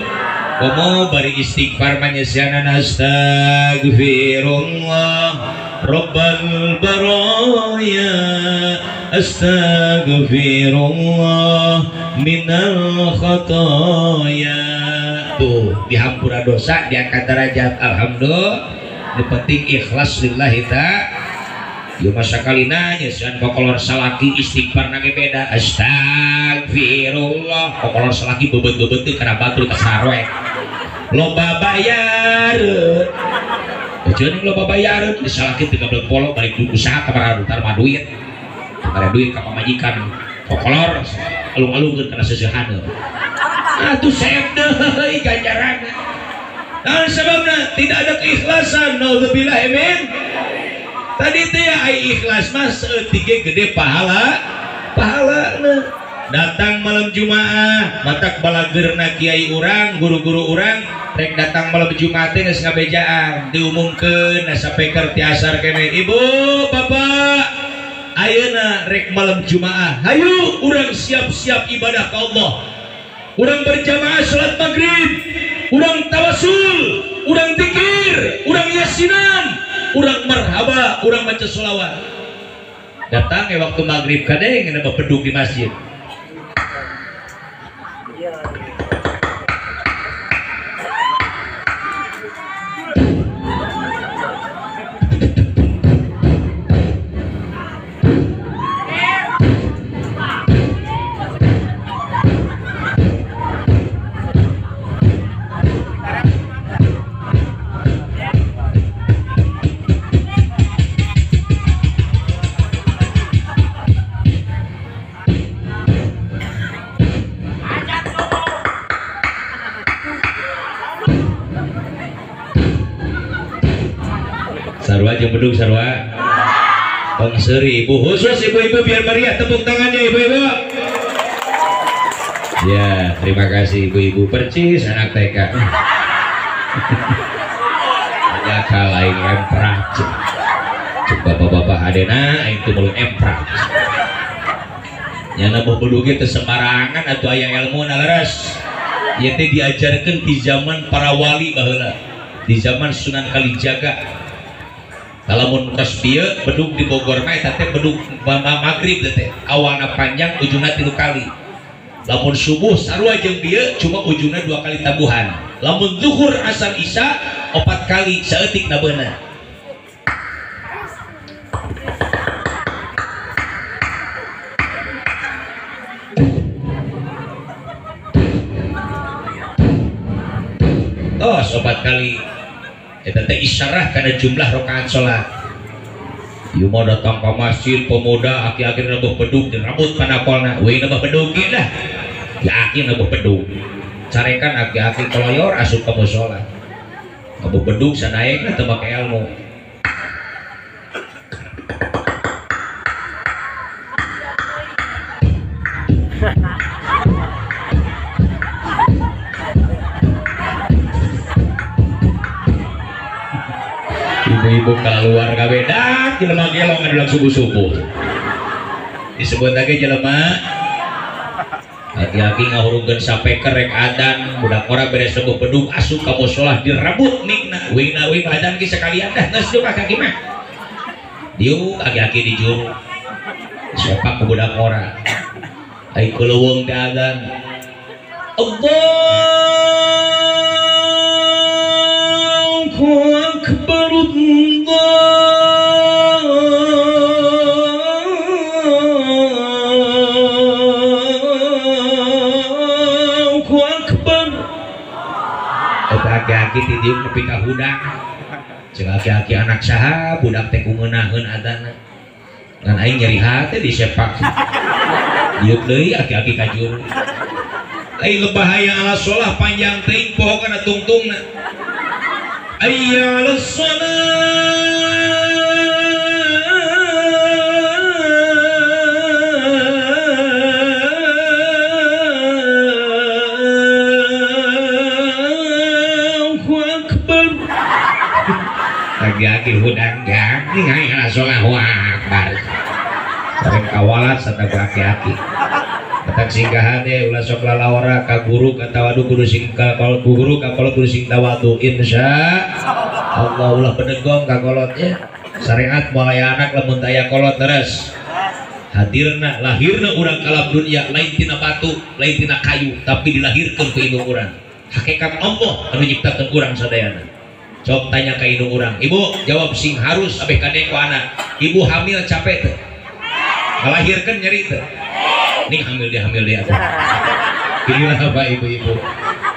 Komo bari istighfar manyesianan astagfirullah rabbal baraya astagfirullah minal khotoya. Tuh dihampura dosa diangkat derajat. Alhamdulillah. Nu penting ikhlas lillahi ta'ala. Ieu masa kalina nyesehan kokolor salaki istighfar na ge beda astagfirullah kokolor salaki bebeut-bebeut teh kana batur ka sarwe loba bayareun euceun loba bayareun di salaki 13 polo balik usaha ka tarma duit kada duit ka pamajikan kokolor alung-alungkeun kana seusehan atuh seep deui ganjaranna. Nah, sebabna tidak ada keikhlasan. Naudzubillah min. Tadi teh ai ikhlas mah saeutik ge gede pahala pahalana. Datang malam Jumaah, matak balageurna kiai urang, guru-guru urang rek datang malam Jumaah teh geus ngabejaan, diumumkeun sapeker ti asar keneh. Ibu, bapak, ayeuna rek malam Jumaah. Hayu urang siap-siap ibadah ka Allah. Urang berjamaah salat maghrib, urang tawasul, urang zikir, urang yasinan, urang marhaba, urang baca sholawat. Datang ya waktu maghrib kadeng ngeunah bedug di masjid. Sarua jeung bedug sarua. Tong seuri ibu, khusus ibu-ibu biar meriah tepuk tangannya ibu-ibu. Ya, terima kasih ibu-ibu percis anak TK. Jaka lain emprak. Cek bapak-bapak hadena aing teu meulun emprak. Nyana bedug ge teu sembarangan atuh aya elmuna leres. Ieu teh diajarkeun di zaman para wali baheula. Di zaman Sunan Kalijaga. Lamun kos bieu bedug di Bogor mah eta teh bedug magrib teh awalna panjang ujungna 3 kali. Lamun subuh sarua jeung bieu cuma ujungna 2 kali tabuhan. Lamun zuhur asar isya 4 kali saeutik nabeuna. Tos 4 kali. Eta teh isyarah kana jumlah rakaat salat. Ieu mah datang ka masjid pemuda aki-aki nabuh bedug dirambut panakolna, we nabuh bedug ge dah. Yakin nabuh bedug. Carekan aki-aki koloyor asup ka musala. Nabuh bedug sanaekna teu make ilmu. Ibu-ibu keluar kabeh dah jelema gelong ngadulang subuh-subuh. Disebut lagi jelema aki-aki ngahurungkeun sapeker rek adan budak ora beres subuh bedug asup ka musholah direbut mikna wingna wing adan ki sekalian dah geus diuk aki mah. Diuk aki-aki di juru. Sepak ku budak ora. Ai kuleuweung teh adan. Allahu akbar Allahu akbar. Eta aki-aki ti dieu nepi ka hudang. Ceuk aki-aki anak saha budak teh ku ngeunaheun adana. Ngan aing nyeri hate disepak. Diuk deui aki-aki ka juru. Ai lebahaya ala sholah panjang teuing poho kana tungtungna. Hayya 'alas shalah. Allahu akbar. Lagi-lagi hudang jang hayya 'alas shalah akbar. Sareng kawalat sarta aki-aki. Batak singkahan deh ulah sok lalawara ka guru ka tawadu kudu sing ka guru ka kolot kudu sing tawadu insya Allah ulah bedegong ka kolotnya syariat moal aya anak lamun taya kolot terus hadirna lahirna urang kalam dunia lain tina batu lain tina kayu tapi dilahirkeun ku indung urang hakikat Allah anu nyiptakeun urang sadayana. Sok tanya ka indung urang, ibu jawab sing harus abeh kade ku anak. Ibu hamil capek teu? Ngalahirkeun nyeri teu? Ini hamil dia atuh. Inilah apa ibu-ibu.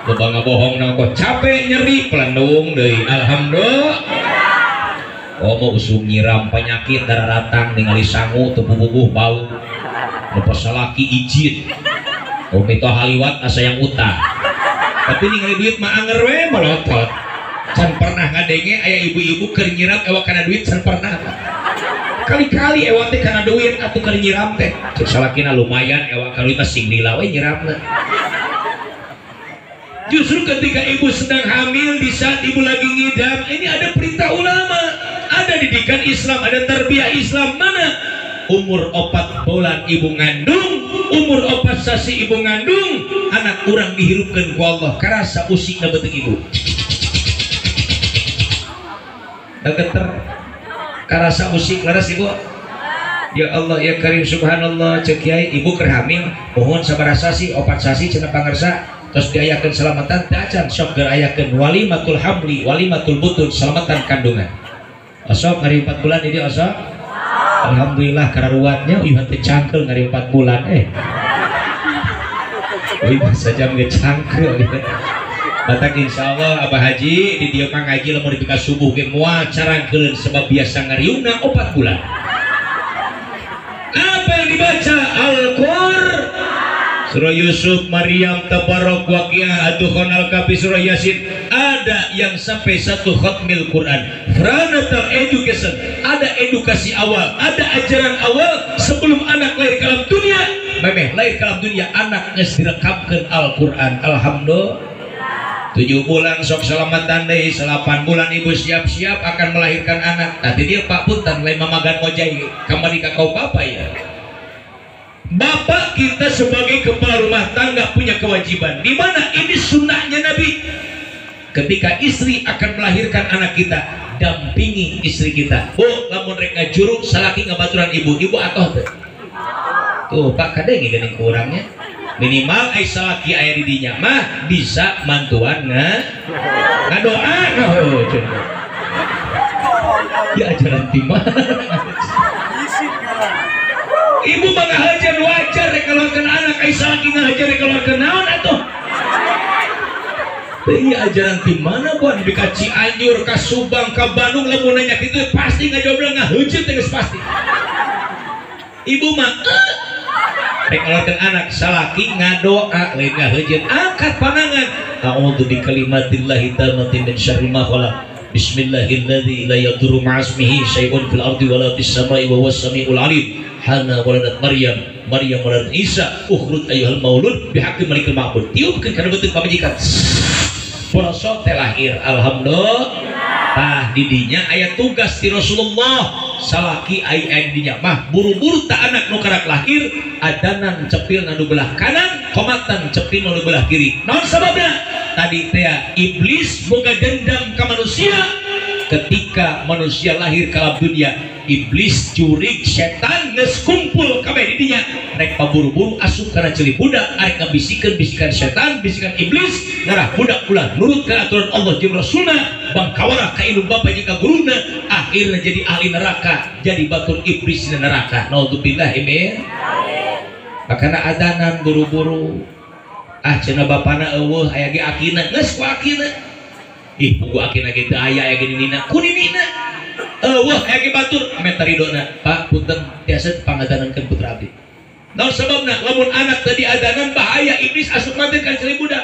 Loba ngabohong na kok capek nyeri pelendung deui. Alhamdulillah. Oh mau usum nyiram penyakit darah ratang ningali sangu teu bubuh bau. Nu salaki izin. Oh mito haliwat asa yang utang. Tapi ningali duit mah anger we melotot. Can pernah ngadenge aya ibu-ibu keur nyiram ewa kana duit can pernah. Kali-kali ewa teh kana duit atuh keur nyiram teh. Cek salakina lumayan ewa kana duit mah sing lila we nyiramna. Justru ketika ibu sedang hamil, di saat ibu lagi ngidam, ini ada perintah ulama, ada didikan Islam, ada tarbiyah Islam. Mana? Umur 4 bulan ibu ngandung, umur 4 sasi ibu ngandung, anak urang dihirupkeun ku Allah, karasa usikna beuteung ibu. Geter karasa usik laras ibu. Ya Allah ya Karim subhanallah. Cek kiai ibu keur hamil mohon sabaraha sasi 4 sasi cenah pangersa terus diayakeun selamatan teh acan sok geus ayakeun walimatul hamli walimatul butun selamatan kandungan. Osok ngari 4 bulan ini osok. Alhamdulillah kararuatnya uyuhan teh cangkeul ngari 4 bulan Euy bahasa jam ge cangkeul. Batak insyaallah Abah Haji di dieu mah ngaji lamun dipika subuh ge moal carangkeuleun sebab biasa ngariungna 4 bulan. Apa yang dibaca? Al-Qur'an. Surah Yusuf, Maryam, Tabarok, Waqiah, Ad-Dukhan, Al-Kahfi, Surah Yasin. Ada yang sampai 1 khatmil Quran. Prenatal education, ada edukasi awal, ada ajaran awal sebelum anak lahir ke alam dunia. Memeh lahir ke alam dunia anak geus direkamkeun Al-Qur'an. Alhamdulillah. 7 bulan sok selamatan deui, 8 bulan ibu siap-siap akan melahirkan anak. Tadi dia Pak punten lain mamagan ngojai kamari ka kau bapak ya. Bapak kita sebagai kepala rumah tangga punya kewajiban. Di mana ini sunnahnya Nabi. Ketika istri akan melahirkan anak kita, dampingi istri kita. Bu, lamun rek ngajuruk salaki ngabaturan ibu, ibu atoh teu? Tuh Pak kadenge geuning kurangnya. Minimal ai salaki aya di dinya mah bisa mantuan ngadoa. Oh, ya ajaran timah. Ibu mah ngahajar wajar rek keluarkeun anak, ai salaki ngahajar rek keluarkeun naon atuh? Teu ieu ajaran ti mana buat di ka Cianjur, ka Subang, ka Bandung lamun nanya kitu pasti ngajawabna ngaheujeuh teh geus pasti. Ibu mah rek ngeluarkeun anak salaki ngadoa lain ngaheujeuh angkat panangan a'udzu bikalimatillahi tammati min syarri ma khalaq bismillahilladzi la yadurru ma'asmihi syai'un fil ardi wala fis sama'i wa huwas samiul alim hana waladat maryam maryam waladat isa ukhruj ayyuhal maulud bihaqqi malikil ma'bud tiupkeun kana beuteung pamajikan porosok teh lahir alhamdulillah. Tah didinya aya tugas ti Rasulullah salaki ai aya didinya mah buru-buru tak anak nu karak lahir adanan cepil nu belah kanan komatan cepil nu belah kiri. Naon sababna? Tadi teh iblis boga dendam ka manusia. Ketika manusia lahir ke alam dunia, iblis jurig setan geus kumpul kabeh di dinya rek paburu-buru asup kana ceuli budak arek ngabisikeun bisikan setan bisikan iblis ngarah budak ulah nurut ka aturan Allah jeung Rasulna bangkawara ka indung bapa jeung ka guruna akhirna jadi ahli neraka jadi batur iblis di neraka. Naudzubillah min. Makana adanan buru-buru ah cenah bapana eueuh aya ge akina geus ku akina ih pugu akina ge teu aya aya ge ninina ku ninina eueuh aya ge batur meta ridona Pak punten tiasa pangadanankeun putra abdi. Naon sababna lamun anak tadi adanan bahaya iblis asup mati ka ceuli budak.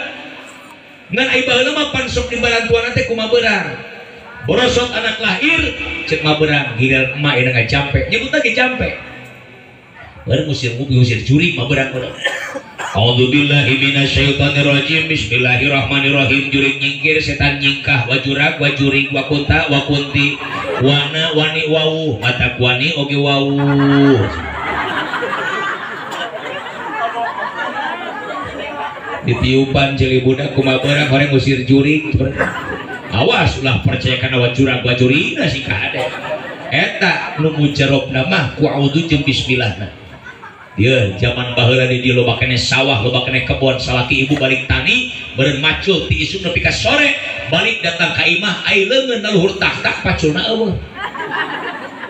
Ngan ai baheula mah pan sok dibarantuan teh kumaha beurang. Borosot anak lahir ceuk mah beurang giliran emak ieu ngajampe nyebutna ge jampe. Baru ngusir jurig mah beurang beurang. A'udzubillahi minasyaitonirrajim. Bismillahirrahmanirrahim. Jurig nyingkir setan nyingkah wajurag wajurig wakunta wakunti wana wani wau mata kuani oge wau. Ditiupan ceuli budak kumaha beurang horeng ngusir jurig. Awas ulah percaya kana wajurag wajurigna si kade. Eta nu mujarobna mah ku a'udzu jeung bismillahna. Ya, zaman baheula di dieu loba keneh sawah, loba keneh kebon, salaki ibu balik tani, beureun macul ti isuk nepi ka sore, balik datang ka imah ai leungeun na luhur tak-tak paculna eueuh.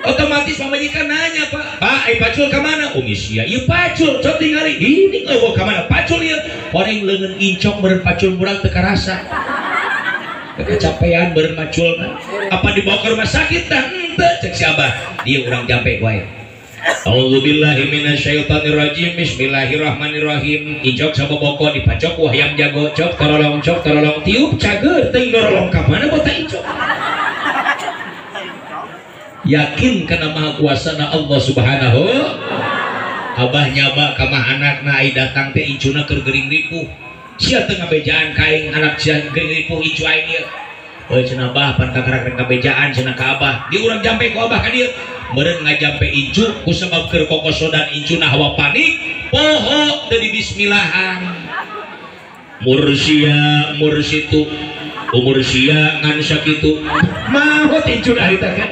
Otomatis pamajikan nanya, Pak, "Pak, ai pacul ka mana?" Umi sia, "Ieu pacul, cot tingali." Ini eueuh ka mana pacul ieu? Horeng leungeun incok beureun pacul murang teu karasa. Kecapean beureun maculna. Apa dibawa ke rumah sakit tah? Henteu, cek si Abah. Dieu urang jampe wae. A'udzubillahi minasyaitonirrajim. Bismillahirrahmanirrahim. Ijok saboboko dipacok ku hayam jago cok torolong tiup cager teuing dorolong ka mana bota ijok. Yakin kana maha kuasana Allah Subhanahu. Abah nyaba ka mah anakna ai datang teh incuna keur gering ripuh. Sia teu ngabejaan ka aing anak sia gering ripuh incu aing ieu. Euy cenah bah pan kakarak ngabejaan cenah ka abah. Di urang jampe ku abah ka dieu. Meureun ngajampe incu ku sabab keur kokosodan incuna hawa panik poho teu dibismillahan. Mursia mursitu umur sia ngan sakitu maot incuna harita kan.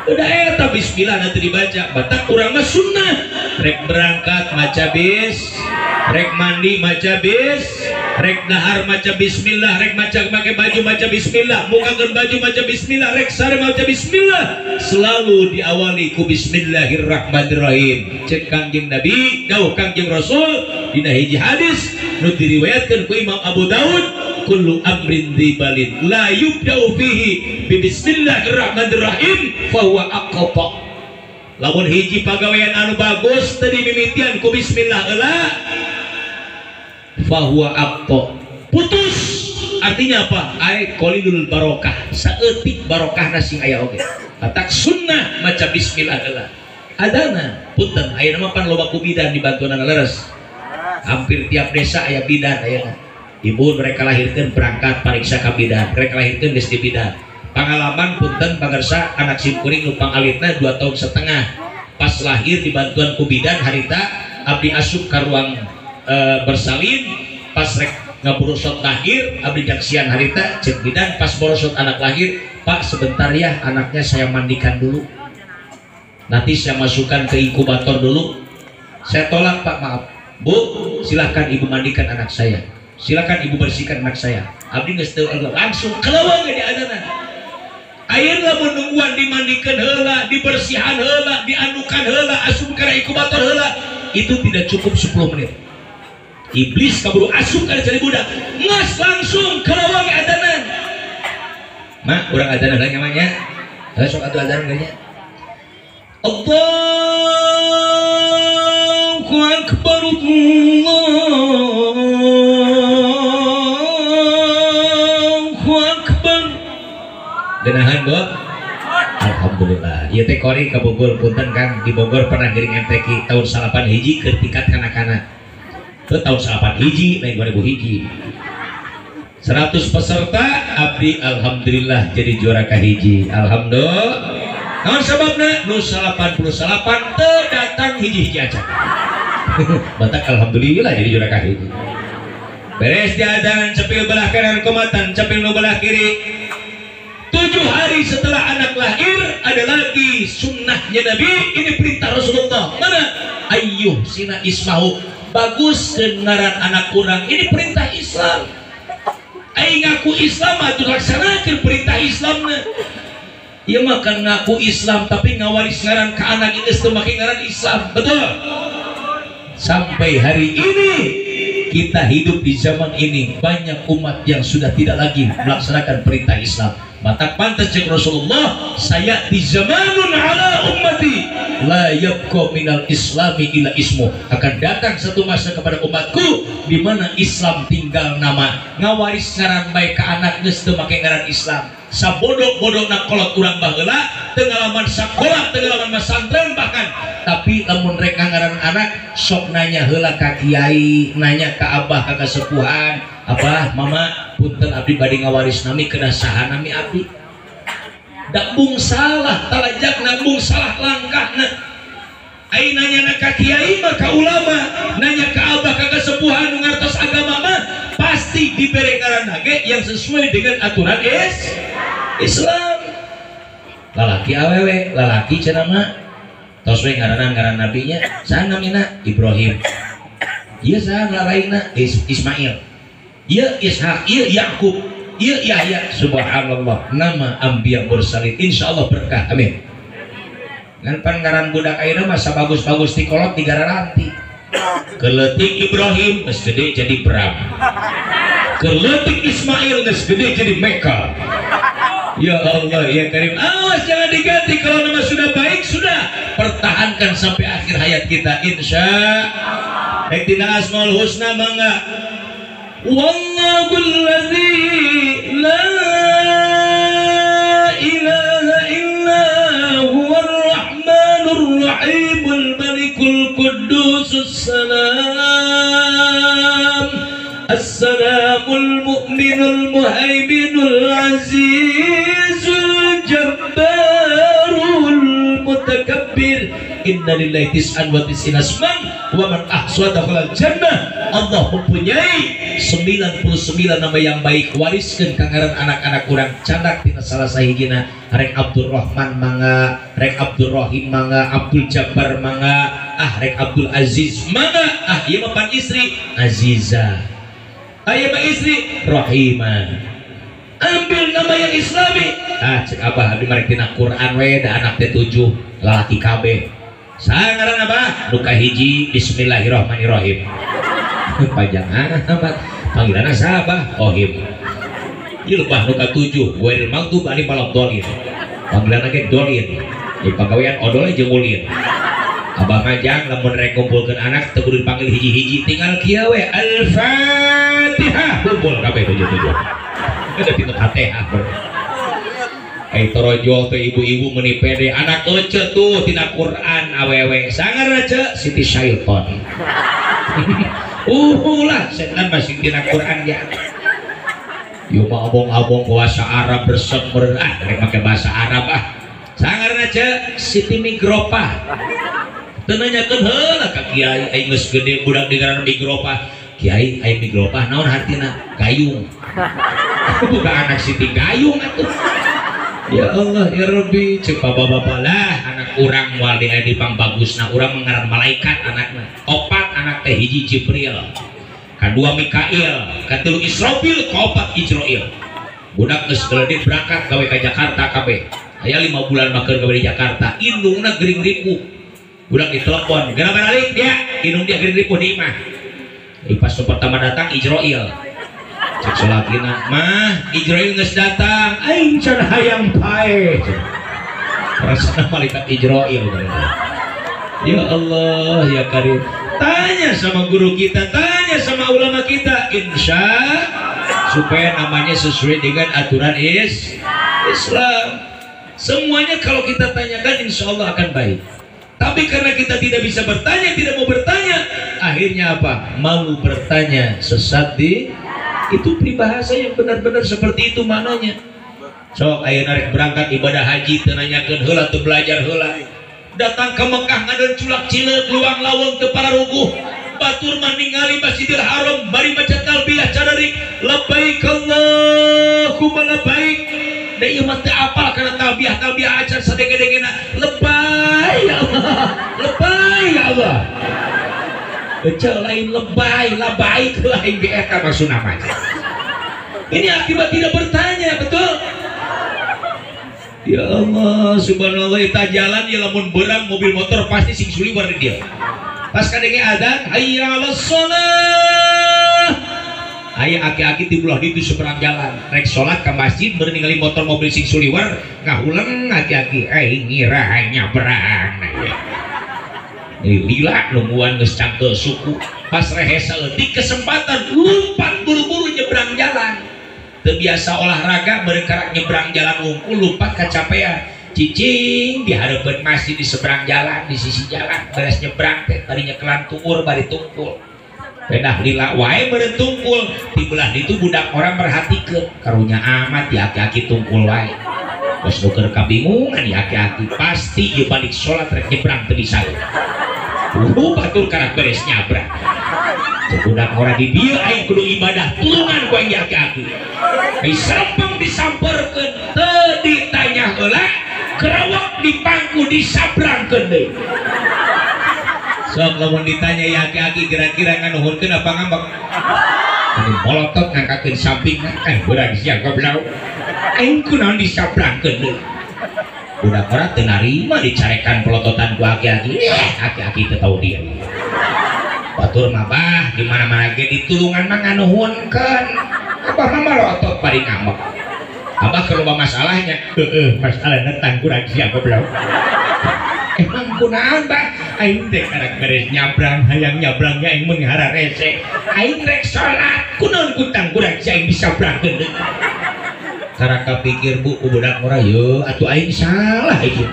Udah eta bismillah nanti dibaca batak urang mah sunnah rek berangkat maca bis, rek mandi maca bis, rek dahar maca bismillah, rek maca make baju maca bismillah, mukakeun baju maca bismillah, rek sare maca bismillah, selalu diawali ku bismillahirrahmanirrahim. Cek Kangjeng Nabi, dawuh Kangjeng Rasul dina hiji hadis nu diriwayatkeun ku Imam Abu Daud, kullu amrin dzibalin la yubda'u fihi bi bismillahirrahmanirrahim fa huwa aqta. Lamun hiji pagawean anu bagus teu dimimitian ku bismillah heula fahuwa aqta, putus. Artinya apa? Ai qalilul barokah, saeutik barokahna sing aya oge. Batak sunnah maca bismillah heula. Adana punten ayeuna mah pan loba ku bidan dibantuanana leres. Hampir tiap desa aya bidan ayeuna. Ibu mereka lahirkeun berangkat pariksa ka bidan, mereka lahirkeun geus di bidan. Pengalaman punten pangersa anak simkuring nu pangalitna 2,5 tahun. Pas lahir dibantuan ku bidan harita abdi asup ka ruang bersalin, pas rek ngaborosot lahir abdi jaksian harita cek bidan pas borosot anak lahir, Pak sebentar ya anaknya saya mandikan dulu, nanti saya masukkan ke inkubator dulu. Saya tolak Pak, maaf Bu, silahkan ibu mandikan anak saya, silahkan ibu bersihkan anak saya. Abdi geus teu langsung kelewang di adana. Ayeuna lamun nungguan dimandikan heula, dibersihan heula, dianukan heula, asup kana inkubator heula, itu tidak cukup 10 menit. Iblis kaburu asup kana cari budak, ngas langsung kelewang adanan. Mak, urang adanan heula nya. Heuh sok atuh adanan nya. Allahu akbar, Allahu akbar. Genahan, Bu. Alhamdulillah. Ieu teh kori ka Bogor punten Kang, di Bogor pernah gering MTQ tahun 91 keur tingkat kanak-kanak. Teu tahun 91 lain 2000 hiji. 100 peserta abdi alhamdulillah jadi juara kahiji. Alhamdulillah. Naon sababna? Nu 88 teu datang hiji-hiji acan. Batak alhamdulillah jadi juara kahiji. Beres diadangan cepil belah kanan komatan cepil nu belah kiri. 7 hari setelah anak lahir ada lagi sunnahnya Nabi, ini perintah Rasulullah. Mana? Ayyuh sina ismahu, bagus ngaran anak kurang, ini perintah Islam. Aing ngaku Islam atuh laksanakeun perintah Islamna. Ieu mah kan ngaku Islam tapi ngawaris ngaran ka anak geus teu make ngaran Islam. Betul? Sampai hari ini kita hidup di zaman ini banyak umat yang sudah tidak lagi melaksanakan perintah Islam. Maka pantas cek Rasulullah, saya di zamanun ala ummati la yabqa minal islami ila ismu. Akan datang satu masa kepada umatku di mana Islam tinggal nama. Ngawaris ngaran bae ka anak geus teu make ngaran Islam. Sabodok-bodokna kolot urang baheula, teu ngalaman sakola, teu ngalaman masantren bahkan. Tapi lamun rek ngaran anak sok nanya heula ka kiai, nanya ka abah ka kasepuhan, abah mama punten abdi bade ngawaris nami kena saha nami abdi. Da bung salah talajakna, bung salah langkahna. Ai nanya ka kiai mah ka ulama, nanya ka abah ka kasepuhan nu ngartos agama mah pasti dibere ngaran ge yang sesuai dengan aturan Islam. Lalaki awewe, lalaki cenah mah tos we ngaranan ngaran nabinya, saha namina Ibrahim. Ieu saha ngaraina Ismail. Ieu Ishak, ieu Yakub, ieu Yahya. Subhanallah, nama anbiya mursalin. Insyaallah berkah. Amin. Ngan pan ngaran budak ayeuna mah sabagus-bagus ti kolot digararanti. Keleutik Ibrahim geus gede jadi Bram. Keleutik Ismail geus gede jadi Meka. Ya Allah ya Karim. Awas jangan diganti, kalau nama sudah baik sudah pertahankan sampai akhir hayat kita insya Allah. Rek tina Asmaul Husna mangga. Wallahul ladzi la ilaha illa huwar rahmanur rahimul malikul quddusus salam. Assalamul mu'minul muhaiminul azizul jabbarul mutakabbir. Inna lillahi tis'an wa tis'ina asman wa man ahsa dakhalal jannah. Allah mempunyai 99 nama yang baik, wariskeun ka ngaran anak-anak urang. Candak tina salah sahijina, rek Abdurrahman mangga, rek Abdurrahim mangga, Abdul Jabbar mangga, ah rek Abdul Aziz mangga, ah ieu mah pan istri Aziza. Aya mah istri Rahimah. Ambil nama yang islami. Ah cek abah abdi marek tina Quran we da anak teh 7 lalaki kabeh. Saha ngaran abah? Nu kahiji Bismillahirrahmanirrahim. Panjang amat. Panggilanna saha abah? Ohim. Ieu bah nu ka-7 ghairil maghdub alaihim waladdallin. Panggilanna ge dolin. Di pagawean odol jeung ulin. Abah majang lamun rek ngumpulkeun anak teu kudu dipanggil hiji-hiji, tinggal kieu we Al-Fatihah kumpul kabeh 7-7. Ada tina Fatihah. Ai torojol teh ibu-ibu meuni pede anak ece tuh tina Quran awewe sangar aja Siti Syaiton. Ulah setan masih tina Quran ya. Ieu mah abong-abong bahasa Arab resep meureun ah rek make bahasa Arab ah. Sangar aja Siti Migropah. Teu nanyakeun heula ka kiai aing geus gede budak digaran Migropah. Kiai aing Migropah naon hartina? Gayung. Bukan anak Siti Gayung atuh. Ya Allah ya Rabbi, cek bapak-bapak lah anak urang moal di pangbagusna urang mengaran malaikat anakna. Opat anak teh hiji Jibril, kadua Mikail, katilu Israfil, kaopat Ijroil. Budak geus gede berangkat gawe ka Jakarta kabeh. Aya 5 bulan makeun gawe di Jakarta, indungna gering ripuh. Budak ditelepon, "Geura balik dia?" Indung dia gering ripuh di imah. Pas pertama datang Ijroil. Cek salakina, mah Ijroil geus datang, aing can hayang paeh. Rasana malaikat Ijroil. Ya Allah ya Karim. Tanya sama guru kita, tanya sama ulama kita, insya supaya namanya sesuai dengan aturan Islam. Semuanya kalau kita tanyakan insya Allah akan baik. Tapi karena kita tidak bisa bertanya, tidak mau bertanya, akhirnya apa? Malu bertanya, sesat di. Itu peribahasa yang benar-benar seperti itu maknanya. Sok ayeuna rek berangkat ibadah haji teu nanyakeun heula, teu belajar heula. Datang ke Mekah ngadon culak cileuk luang lawang teu pararuguh. Batur mah ningali Masjidil Haram bari maca talbiyah cararik labbaik Allahumma labbaik. Da ieu mah teu apal kana talbiyah-talbiyah acan sadenge-dengena lebay ya Allah, lebay ya Allah. Ece lain lebay, labaik lain ge eta maksudna mah. Ini akibat tidak bertanya, betul? Ya Allah, subhanallah, eta jalan ya lamun berang mobil motor pasti sing suliwar di dia. Pas kadenge adzan, hayya 'alas shalah. Aya aki-aki di belah ditu seberang jalan, rek salat ka masjid beureum ningali motor mobil sing suliwar, ngahuleng aki-aki, eh ngira nyabrang. Lila nungguan geus cangkeul suku. Pas rehesa leutik kesempatan lompat buru-buru nyebrang jalan. Teu biasa olahraga beureum karak nyebrang jalan wungkul lompat kacapean. Cicing di hareupeun masjid di seberang jalan di sisi jalan beres nyebrang teh tadi nyekelan tuur bari tungkul. Pedah lila wae beureum tungkul di belah ditu budak orang merhatikeun karunya amat di aki-aki tungkul wae. Geus nu keur kabingungan di aki-aki pasti ieu balik salat rek nyebrang teu bisa. Batur karak beres nyabrang. Budak orang di dieu aing kudu ibadah tulungan ku aing aki-aki. Ai serempeng disamperkeun teu ditanya heula, kerawak dipangku disabrangkeun deui. Sok lamun ditanya ya aki-aki kira-kira nganuhunkeun apa ngambek? Anu molotot ngangkakeun sampingna, eh beurang sia goblok. Aing kunaon disabrangkeun deui. Budak orang teu narima dicarekan pelototan ku aki-aki. Aki-aki teu tau dia. Batur mah bah di mana-mana ge ditulungan mah nganuhunkeun. Abah mah malotot bari ngambek. Abah keur loba masalahnya. Heueuh, masalahna tangkurang sia goblok. Emang kunaon bah? Aing teh karak beres nyabrang, hayang nyabrangnya aing mun hararese. Aing rek salat, kunaon ku tangkurang sia aing disabrangkeun deui. Karaka pikir bu ku budak ora ye atuh aing salah ieu.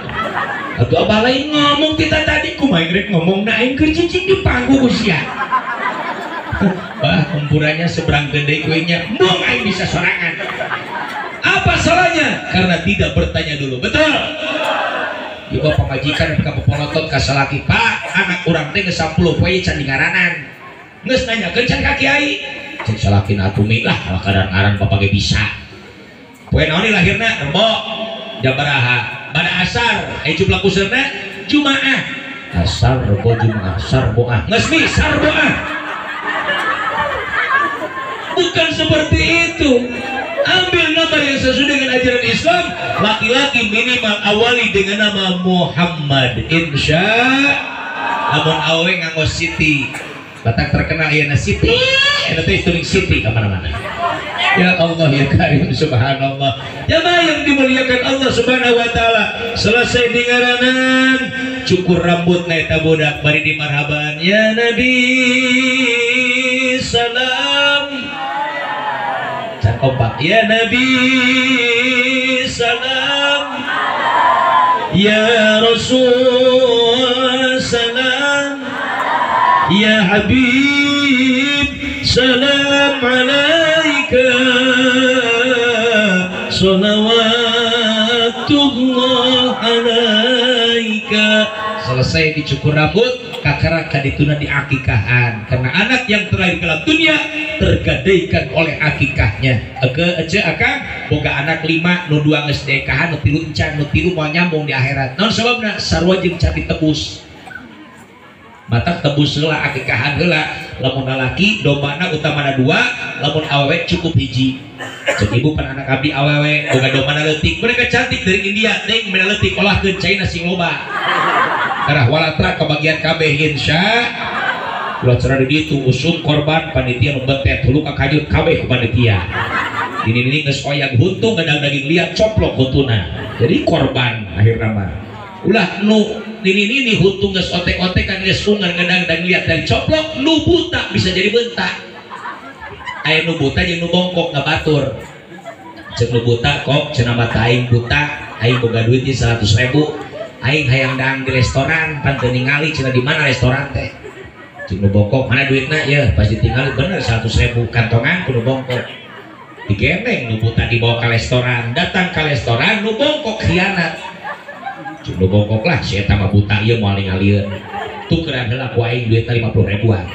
Atuh abah lain ngomong kita tadi kumaha rek ngomongna aing keur cicing di pangku ku sia. Bah kumpurannya seberang gede kuenya mung aing bisa sorangan. Apa salahnya? Karena tidak bertanya dulu. Betul? Ieu pamajikan ka popolotot ka salaki, Pak, anak urang teh geus 10 poe can dingaranan. Geus nanyakeun can ka kiai. Cek salakina atuh mi lah kadang ngaran bapak ge bisa. Poe naon lahirna Rebo jam baraha pada asar aya jumlah kuseurna Jumaah asar Rebo Jumaah sarboah geus mi sarboah. Bukan seperti itu. Ambil nama yang sesuai dengan ajaran Islam. Laki-laki minimal awali dengan nama Muhammad insya. Lamun awewe nganggo Siti batak terkenal ieu na Siti eta teh tuling Siti ka mana-mana. Ya Allah ya Karim subhanallah. Jamaah yang dimuliakan Allah subhanahu wa ta'ala. Selesai dingaranan cukur rambut na eta budak bari di marhaban ya Nabi salam. Can kompak ya Nabi salam ya Rasul salam ya Habib salam alaika sholawatullah alaika. Selesai dicukur rambut, kakara kadituna diakikahan. Karena anak yang terlahir dalam dunia tergadaikan oleh akikahnya. Eke ece akang boga anak 5 nu 2 geus diekahan, nu 3 encan, nu 3 moal nyambung di akhirat. Naon sababna? Sarua jeung can ditebus. Mata tebus heula akikahan heula. Lamun lalaki dombana utamana 2, lamun awewe cukup hiji. Cek ibu pan anak abdi awewe boga dombana leutik, mereka cantik dari India, teuing mena leutik olahkeun caina sing loba. Karah walatra kebagian kabeh insya. Ulah cara di ditu usum korban panitia nu betet hulu ka kajut kabeh ku panitia. Ini ini geus oyag huntu ngedang daging liat coplok huntuna. Jadi korban akhirna mah. Ulah nu nini-nini huntu geus otek-otek kan geus ungan ngedang daging liat dari coplok nu buta bisa jadi bentak. Aya nu buta jeung nu bongkok ngabatur. Ceuk nu buta kok cenah mata aing buta, aing boga duit 100.000. Aing hayang daang di restoran pan teu ningali cenah di mana restoran teh. Cik nu bongkok mana duitna ya pasti tinggal bener 100.000 kantongan ku nu bongkok. Digendeng nu buta dibawa ke restoran, datang ke restoran nu bongkok khianat. Cik nu bongkok lah si eta mah buta ieu moal ningalieun. Tukeran heula ku aing duitna 50.000-an.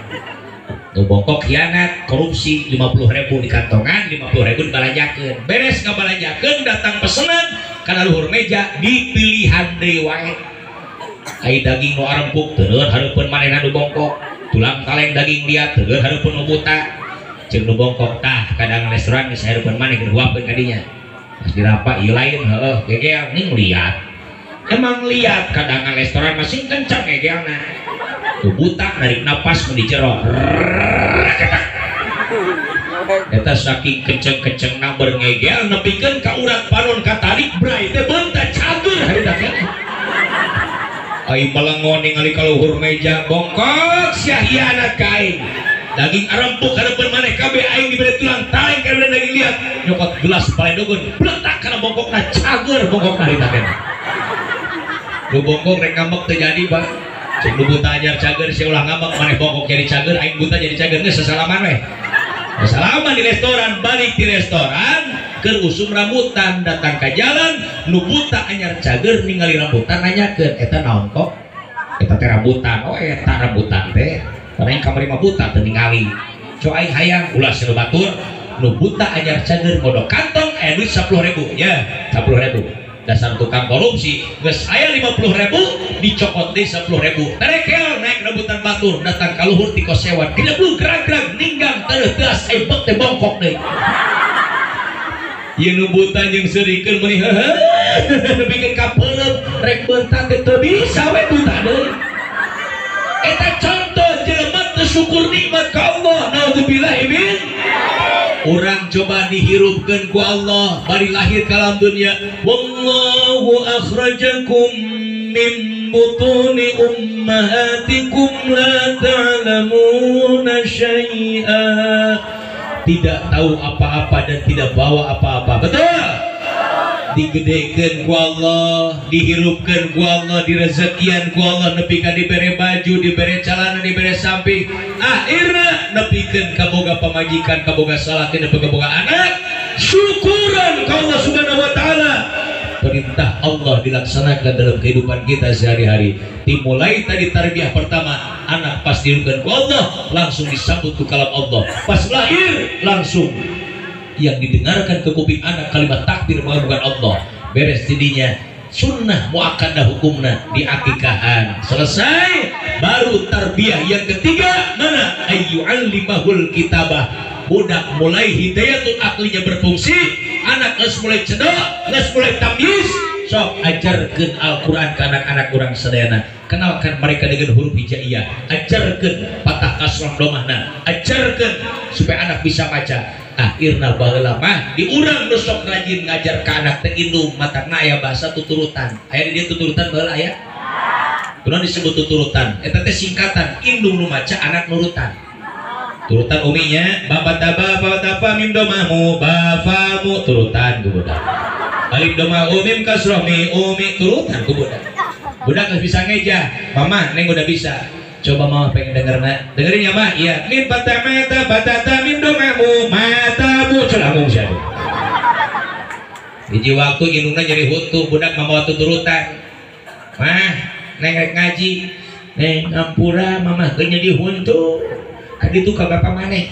Nu bongkok khianat korupsi 50.000 di kantongan, 50.000 dibalanjakeun. Beres ngabalanjakeun datang pesenan kana luhur meja dipilihan deui wae. Ai daging nu arempuk teureun hareupeun manehna nu bongkok, tulang kaleng daging liat teureun hareupeun nu buta. Ceuk nu bongkok tah kadang restoran geus hareupeun maneh keur huapeun ka dinya. Pas dirapa ieu lain heueuh gegel ning liat. Emang liat kadangan restoran masing kencang gegelna. Nu buta narik napas mun di jero. Eta saking kenceng-kencengna berngegel nepikeun ka urat panon katarik bray teh beunta cager harita teh. Ai melengon ningali ka luhur meja bongkok sia hianat ka aing. Daging arempuk hareupeun maneh kabeh aing dibere tulang taleng kabeh daging liat nyokot gelas paledogeun bletak kana bongkokna cager bongkokna harita teh. Nu bongkok rek ngambek teu jadi Pak. Cek nu buta ajar cager sia ulah ngambek maneh bongkok jadi cager aing buta jadi cager geus sasalaman we. Sasalaman di restoran balik di restoran keur usum rambutan datang ka jalan nu buta anyar cager ningali rambutan nanyakeun eta naon kok eta teh rambutan oh eta rambutan teh padahal kamari mah buta teu ningali co aing hayang ulah sia batur nu buta anyar cager modok kantong aya duit 10.000 ya 10.000 dasar tukang korupsi geus aya 50.000 dicokot deui 10.000 terekel naik rambutan batur datang ka luhur ti kosewan gedeblug gerag-gerag ninggang teuh teas epek teh bongkok deui. Ieu nu buta jeung seurikeun meuni heuheuh nepikeun ka peureum rek beunta teh teu bisa we buta deui. Eta contoh jelema teu syukur nikmat ka Allah naudzubillah min. Urang coba dihirupkeun ku Allah bari lahir ka alam dunia. Wallahu akhrajakum min butuni ummahatikum la ta'lamuna syai'a. Tidak tahu apa-apa dan tidak bawa apa-apa. Betul? Digedekeun ku Allah, dihirupkeun ku Allah, direzekian ku Allah, nepi ka dibere baju, dibere celana, dibere samping. Akhirna nepikeun kaboga pamajikan, kaboga salaki, nepi kaboga anak. Syukuran ka Allah Subhanahu wa taala. Perintah Allah dilaksanakan dalam kehidupan kita sehari-hari. Dimulai tadi tarbiyah pertama, anak pas dihirupkeun ku Allah langsung disambut ku kalam Allah. Pas lahir langsung yang didengarkan ke kuping anak kalimat takbir mengagungkan Allah. Beres jadinya sunnah muakkadah hukumna diakikahan. Selesai baru tarbiyah yang ketiga mana ayyu'allimahul kitabah. Budak mulai hidayatul aklinya berfungsi, anak geus mulai cedok, geus mulai tamyiz, sok ajarkeun Al-Qur'an ke anak-anak urang sadayana. Kenalkan mereka dengan huruf hijaiyah, ajarkeun patah kasrah domahna, ajarkeun supaya anak bisa baca. Akhirna baheula mah diurang nu sok rajin ngajar ka anak teh indung matakna aya bahasa tuturutan. Aya di dieu tuturutan baheula aya? Kunaon disebut tuturutan? Eta teh singkatan indung nu maca anak nurutan. Turutan uminya bapak taba bapak tapa mim domamu bafamu turutan ku budak. Alif doma umim kasroh mi umi turutan ku budak. Budak geus bisa ngeja, mama neng udah bisa. Coba mama pengen denger nak, dengerin ya mah, iya. Mim patah mata patata mim domamu matamu celangung siapa. Hiji waktu indungna nyeri huntu budak mamawa tuturutan. Mah neng rek ngaji, neng ngampura mama keur nyeri huntu. Kaditu ka bapak maneh.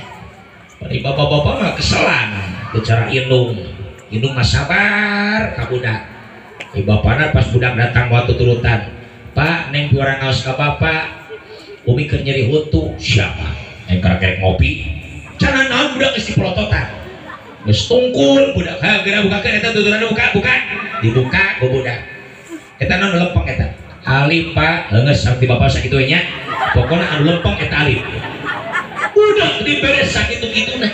Bari bapak-bapak mah keselan bicara indung. Indung mah sabar ka budak. Ieu bapana pas budak datang waktu turutan. Pak neng piwarang ngaos ka bapak. Umi keur nyeri huntu siapa? Neng karek ngopi. Cana naon budak geus dipelototan. Geus tungkul budak. Ha geura bukakeun eta tuturan buka buka. Dibuka ku budak. Eta naon lempeng eta? Alif Pak, geus sampai bapak sakitu we nya. Pokona anu lempeng eta alif. Budak dibere sakitu-kituna.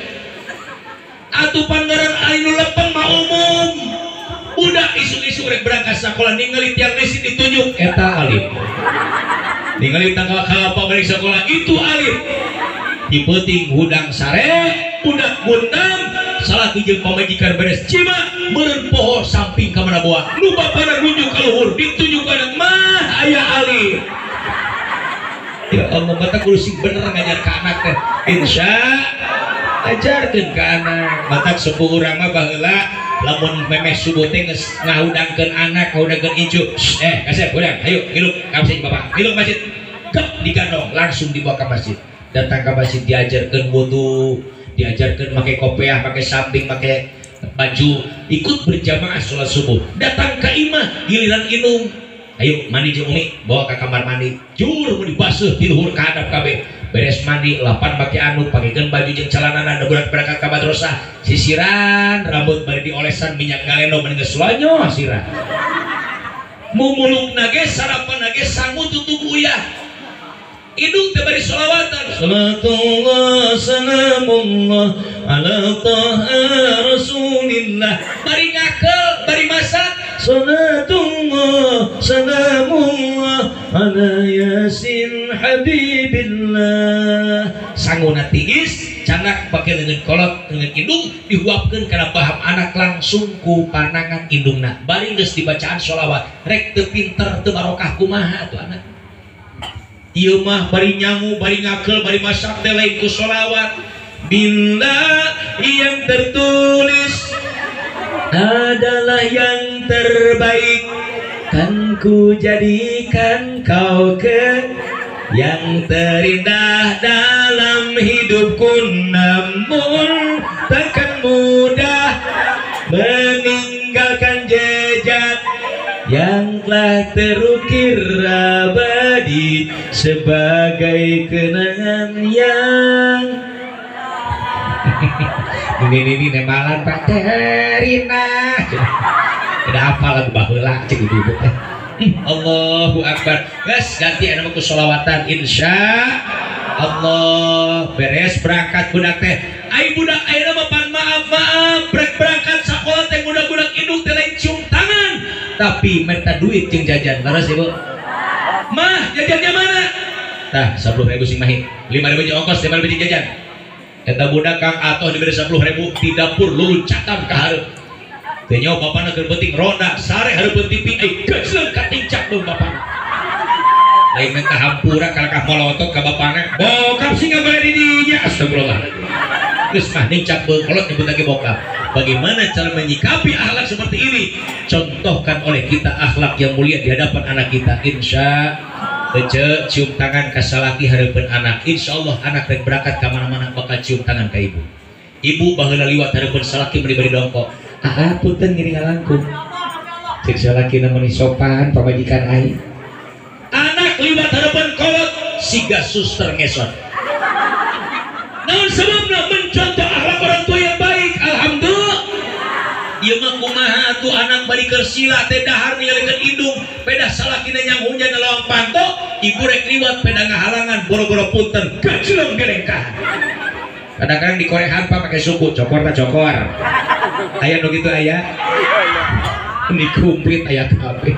Atuh pangaran anu lempeng mah umum. Budak isuk-isuk rek berangkat sekolah ningali tiang listrik ditunjuk eta alif. Ningali tanggal kalapa balik sekolah itu alif. Di peuting hudang sare, budak gundam, salah jeung pamajikan beres cima, meureun poho samping ka mana boa. Nu bapana nunjuk ka luhur, ditunjuk anak mah aya alif. Ya Allah, mata kudu sing bener ngajar ka anak teh. Insya ajarkeun ka anak. Matak sepuh urang mah baheula lamun memeh subuh teh geus ngahudangkeun anak, ngahudangkeun incu. Kasep hudang, ayo ngilup ka masjid bapak. Ngilup masjid. Gep digandong, langsung dibawa ke masjid. Datang ke masjid diajarkeun wudu, diajarkeun make kopiah, make samping, make baju, ikut berjamaah sholat subuh. Datang ke imah, giliran inum, ayo mandi jeung umi, bawa ke kamar mandi, jur mun dibasuh ti luhur ka handap kabeh. Beres mandi, lapan make anu, pakekeun baju jeung celanana, budak berangkat ka madrasah, sisiran rambut bari diolesan minyak galeno mending geus lonyo sirah. Mumulukna ge sarapan ge sangu tutup uyah. Indung teh bari sholawatan. Salatullah salamullah ala taha rasulillah. Bari ngakel, bari masak. Salatullah salamullah ala yasin habibillah. Sanguna tiis, canak pake leungeun kolot, leungeun indung dihuapkeun kana paham anak langsung ku panangan indungna. Bari geus dibacaan sholawat, rek teu pinter teu barokah kumaha atuh anak. Ieu mah bari nyangu, bari ngakel, bari masak teh lain ku sholawat. Bila yang tertulis adalah yang terbaik, kan ku jadikan kau ke yang terindah dalam hidupku, namun takkan mudah meninggalkan jejak yang telah terukir abadi sebagai kenangan yang ini nemalan Pak Terina. Tidak apa lagu baheula cek ibu-ibu teh. Allahu Akbar. Geus ganti anu ku sholawatan insya Allah. Beres berangkat budak teh. Ai budak ayeuna mah pan maaf maaf brek berangkat sakola teh budak-budak indung teh lain cium tangan, tapi minta duit jeung jajan. Leres ibu? Mah jajannya mana? Tah 10.000 sing mahi, 5.000 jeung ongkos, 5.000 jeung jajan. Eta budak Kang Atoh diberi 10.000 di dapur luluncatan ka hareup. Teu nyaho bapana keur penting ronda, sare hareupeun TV, ai geuseung katincak deung bapana. Lain minta hampura kalakah molotot ka bapana. Bokap sing ngabare di dinya, astagfirullahaladzim. Geus mah nincak beung kolot nyebut lagi bokap. Bagaimana cara menyikapi akhlak seperti ini? Contohkan oleh kita akhlak yang mulia di hadapan anak kita. Insya Ece cium tangan ka salaki hareupeun anak. Insya Allah anak rek berangkat ka mana-mana bakal cium tangan ka ibu. Ibu baheula liwat hareupeun salaki meuni bari dongkok. Ah punten gini ngalangkung. Cek salaki meuni sopan pamajikan aing. Anak liwat hareupeun kolot siga suster ngesot. Naon sebabna mencontoh akhlak orang tua yang baik. Alhamdulillah. Ieu mah kumaha atuh anak bari keur sila teh dahar ningalikeun indung, pedah salakina nyanghunya na lawang panto, ibu rek liwat pedah ngahalangan boro-boro punten gejleng dilengkahan. Kadang-kadang dikorehan pak pakai suku, cokor tak cokor. Aya nu kitu aya. Ini kumplit aya kabeh.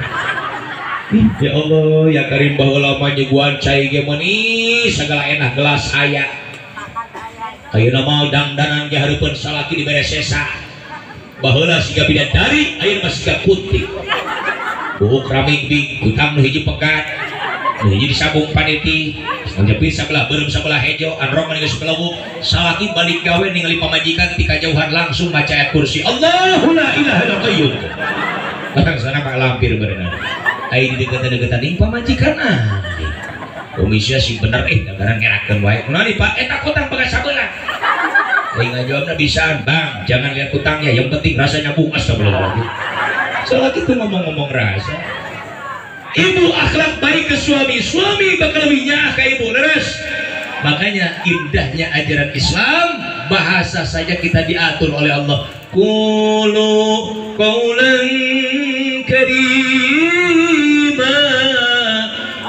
Ya Allah, ya Karim baheula mah nyuguhan cai ge meuni sagala enak gelas aya. Ayeuna mah dangdanan ge hareupeun salaki dibere sesa. Baheula siga bidadari, ayeuna mah siga kunti. Buuk raming bing, kutang nu hiji pegat, nu hiji disabung paniti, jepit sabelah beureum sabelah hejo, androng geus belewuk, salaki balik gawe ningali pamajikan ti kajauhan langsung maca ayat kursi. Allahu la ilaha illa qayyum. Barang sana mah lampir berenang. Ai di deuketan-deuketan ning pamajikan ah. Komisia sih bener dangdaran ngerakeun wae. Kunaon Pak? Eta kutang bekas sabelah. Aing ngajawabna bisaan, Bang, jangan lihat kutangnya, yang penting rasanya bungas astagfirullahaladzim. Soalnya itu ngomong-ngomong rasa. Ibu akhlak baik ke suami, suami bakal lebih nyaah ke ibu, leres. Makanya indahnya ajaran Islam, bahasa saja kita diatur oleh Allah. Qulu qawlan karima,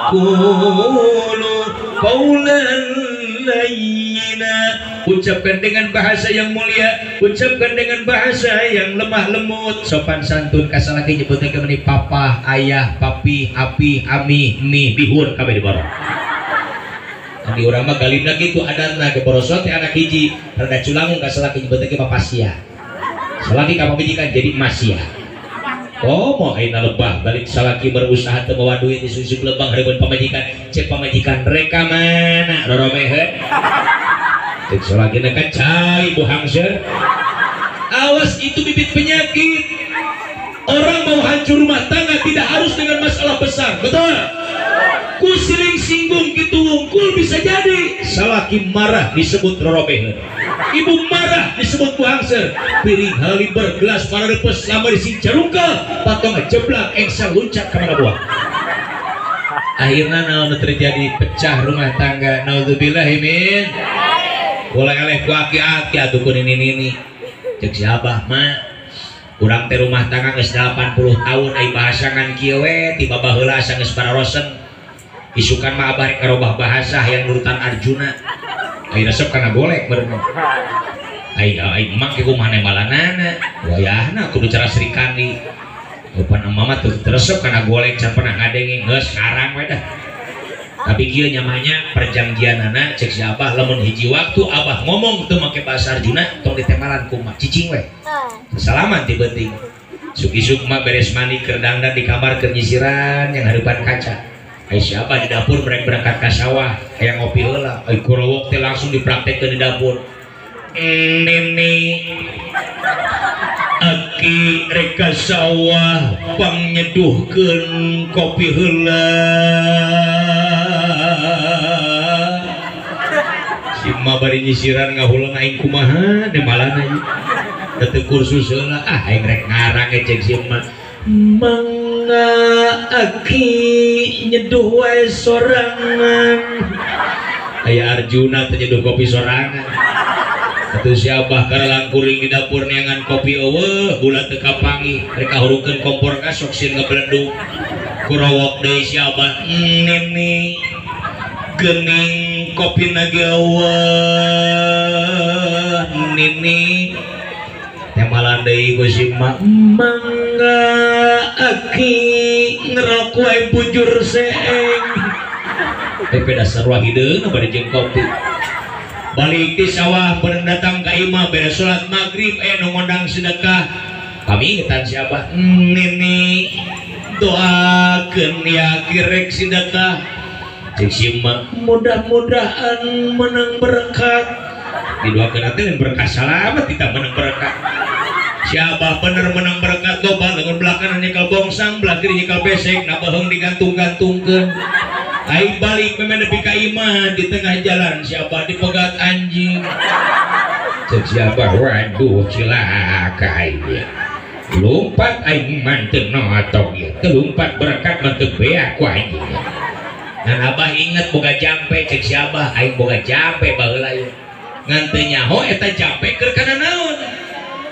qulu qawlan layyina. Ucapkan dengan bahasa yang mulia, ucapkan dengan bahasa yang lemah lembut, sopan santun. Kasalaki nyebutna ke meni papa, ayah, papi, api, ami, mi, bihun kabeh diborong. Di urang mah galimna kitu adatna ke borosot teh anak hiji, rada culangung kasalaki nyebutna ke papasia. Salaki ka pamajikan jadi masia. Oh mau ayeuna lebah balik salaki berusaha teu mawa duit isuk-isuk lebang hareupeun pamajikan cek pamajikan reka mana roromeheun cek salakina ka cai buhangseur. Awas itu bibit penyakit. Orang mau hancur rumah tangga tidak harus dengan masalah besar, betul? Ku siling singgung kitu wungkul bisa jadi salaki marah disebut roromeheun, ibu marah disebut buhangser, piring haliber gelas pararepes lama dising carungkel patong jeblak engsel luncat ka mana buah. Akhirna naon terjadi pecah rumah tangga. Naudzubillahi min. Ulah eleh ku aki-aki atuh ku nini-nini. Cek si abah mah urang teh rumah tangga geus 80 tahun ai bahasa ngan kieu we tiba baheula asa geus pararosen. Isukan mah abah rek ngarobah bahasa hayang nurutan Arjuna. Ai resep kana golek berenang. Ai ai emak ge kumaha malanana. Wayahna kudu cara Sri Kandi. Eupan mama teu resep kana golek can pernah ngadenge geus ngarang we dah. Tapi kieu nyamanya perjanjianana cek si abah lamun hiji waktu abah ngomong teu make bahasa Arjuna tong ditemalan ku mak cicing we. Salaman ti penting. Isuk-isuk mak beres mandi keur dangdan di kamar keur nyisiran yang hareupan kaca. Ai siapa di dapur mereka berangkat ke sawah hayang ngopi heula ai kurowok teh langsung dipraktekkeun di dapur. Nini aki rek ka sawah pangnyeduhkeun kopi heula. Si ma bari nyisiran ngahuleng aing kumaha demalana ieu teu kursus heula ah aing rek ngarang cek si ma. Mangga aki nyeduh wae sorangan. Aya Arjuna teh nyeduh kopi sorangan. Atuh si abah karalangkuring di dapur neangan kopi eueuh gula teu kapanggih rek kahurukeun kompor ka sok sieun ngeblendung. Kurowok deui si abah nini geuning kopina ge eueuh nini. Temalan deui ku si mak mangga aki ngerok wae bujur seeng. Tapi dasar wah hideung bade jeung kopi. Balik ti sawah bareng datang ka imah beres salat magrib aya nu ngondang sedekah. Pamitan si abah nini doakeun ya kirek sedekah. Cek si emak mudah-mudahan menang berkat. Didoakeun teh berkah salamet kita menang berkat. Siapa bener menang berkat loba lengan belah kanan nyekal bongsang belah kiri nyekal besek na baheung digantung-gantungkeun. Ai balik memang nepi ka imah di tengah jalan siapa dipegat anjing. Cek siapa waduh cilaka ieu. Lompat aing manteu notok ieu. Teu lompat berkat mah teu beak ku anjing. Ngan abah inget boga jampe cek si abah aing boga jampe baheula ieu. Ngan teu nyaho eta jampe keur kana naon?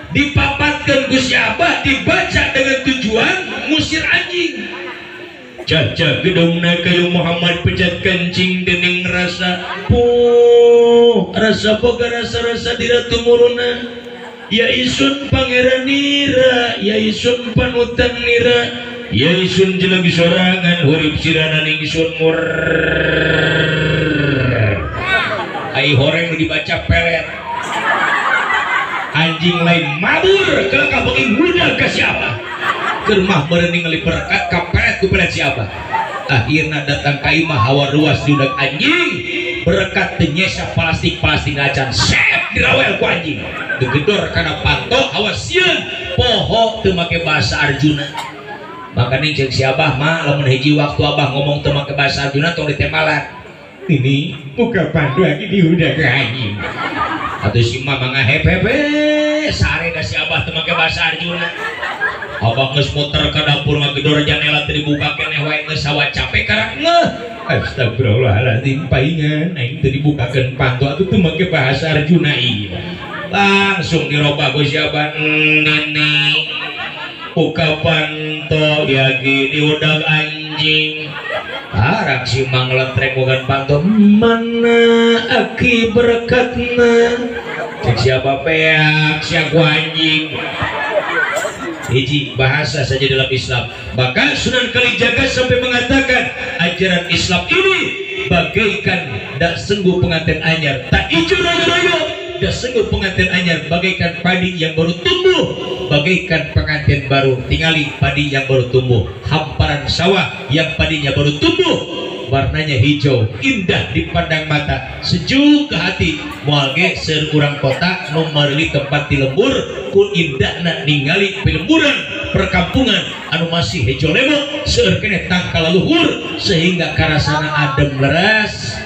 Dipapatkeun ku si abah dibaca dengan tujuan ngusir anjing. Caca gedungna kayu Muhammad pecat kencing dening rasa puh rasa boga rasa-rasa dira tumuruna ya isun pangeran nira ya isun panutan nira ya isun jeleng sorangan hurip sirana ningsun mur ai horeng dibaca pelet anjing lain mabur kalau kabengi muda ke siapa keur mah meureun ningali berkat kaperet ku pelet siapa. Akhirna datang ka imah hawa ruas diudag anjing berkat teu nyesa plastik-plastik acan sep dirawel ku anjing gegedor kana panto hawa sieun poho teu make bahasa Arjuna. Makanya cek si abah mah lamun hiji waktu abah ngomong teu make bahasa Arjuna tong ditemalan ini buka pandu lagi diudag anjing. Atuh si mah ngahepepe sare da si abah teu make bahasa Arjuna. Abah geus muter ka dapur ngagedor janela teu dibuka keneh wae geus sawa capek karak ngeuh. Astagfirullahaladzim paingan aing teu dibukakeun panto atuh teu make bahasa Arjuna ieu. Langsung dirobah ku si abah nini buka panto yagi diudag anjing. Arang si mang lentrek bukan panto mana aki berkatna cek siapa peak siapa anjing. Hiji bahasa saja dalam Islam. Bahkan Sunan Kalijaga sampai mengatakan ajaran Islam ini bagaikan dak sengguh pengantin anyar tak ijo royo-royo, dak sengguh pengantin anyar bagaikan padi yang baru tumbuh, bagaikan pengantin pengantin baru, tingali padi yang baru tumbuh, hamparan sawah yang padinya baru tumbuh, warnanya hijau, indah dipandang mata, sejuk ke hati. Moal ge seur urang kota nu meuli tempat di lembur ku indahna ningali pilemburan perkampungan anu masih hejo lemok, seueur keneh tangkal luhur sehingga karasana adem leres.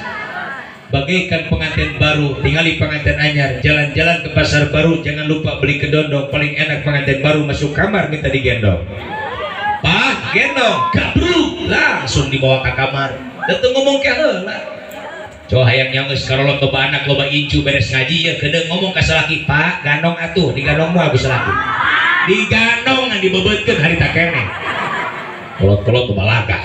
Bagaikan pengantin baru, tingali pengantin anyar, jalan-jalan ke pasar baru, jangan lupa beli kedondong, paling enak pengantin baru masuk kamar minta digendong. Pak, gendong, gabruk, langsung dibawa ke kamar. Dateng ngomong ke heula. Coba hayang nyawa geus karolot loba anak loba incu beres ngaji ya kedeung ngomong ka salaki, Pak, gandong atuh, digandong moal ku salaki. Digandong ngan dibeubeutkeun harita keneh. Kolot-kolot loba laga.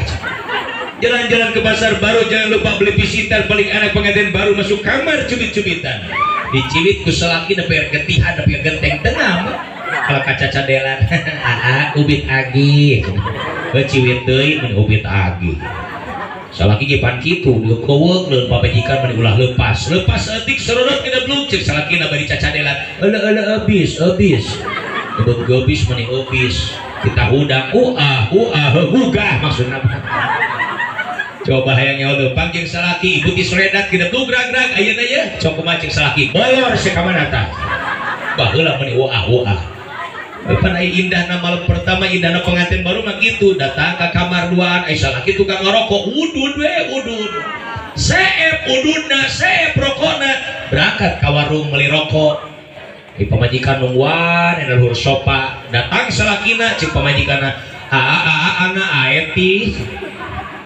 Jalan-jalan ke pasar baru, jangan lupa beli pisitan, paling enak pengantin baru masuk kamar cubit-cubitan. Diciwit ku salaki nepi getihan nepi genteng tengah. Kalau kaca cadelan, aa ubit agi. Ciwit deui mun ubit agi. Salaki ge pan kitu, dieukeweuk leun papajikan mun ulah lepas. Lepas eutik sororot gedeblug ceuk salakina bari cacadelan. Euleuh-euleuh eubis, eubis. Ebet geubis mun eubis. Kita hudang uah uah gugah maksudna. Coba hayang nyawa panggil salaki ibu ti soredat gedeblug rag-rag ayeuna ye cok kumaha ceuk salaki bolor sakamana tah. Baheula mun uah uah. Pan ai indahna malam pertama indahna pengantin baru mah kitu datang ka kamar duaan ai salaki tukang ngarokok udud we udud. Seep ududna seep rokokna berangkat ka warung meuli rokok. Ai pamajikan nungguan eta luhur sofa datang salakina ceuk pamajikanna aa aa ana aeti.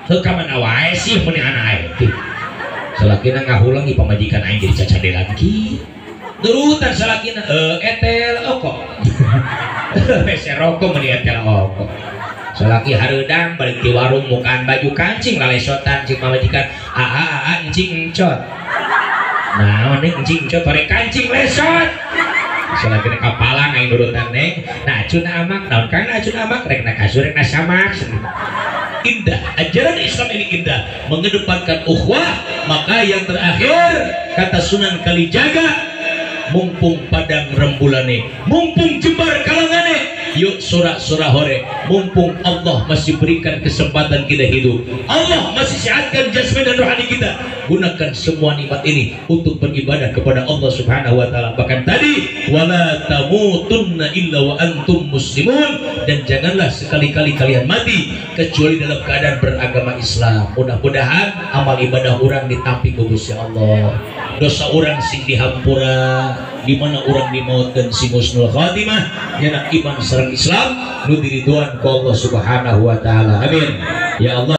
Heuh ka mana wae sih mun ana aeti. Salakina ngahulang i pamajikan aing jadi cacadelan kieu. Turutan salakina etel okok. Bese rokok mun etel okok. Salaki hareudang balik di warung mukaan baju kancing lalesotan ceuk pamajikan aa aa encing encot. Naon nih encing encot torek kancing lesot. Salakina kapalang aing nurutan neng. Nah acuna amak naon kang acuna amak rek na kasur rek na samak. Indah, ajaran Islam ini indah, mengedepankan ukhuwah. Maka yang terakhir kata Sunan Kalijaga, mumpung padang rembulane, mumpung jembar kalangane, yuk sorak-sorak hore, mumpung Allah masih berikan kesempatan kita hidup, Allah masih sehatkan jasmani dan rohani kita, gunakan semua nikmat ini untuk beribadah kepada Allah Subhanahu wa taala. Bahkan tadi wala tamutunna illa wa antum muslimun, dan janganlah sekali-kali kalian mati kecuali dalam keadaan beragama Islam. Mudah-mudahan amal ibadah orang ditampi ku Gusti Allah, dosa orang sing dihampura, di mana orang dimautkan sing husnul khatimah, nyana iman sareng Islam nu diriduan ku Allah Subhanahu wa taala. Amin ya Allah.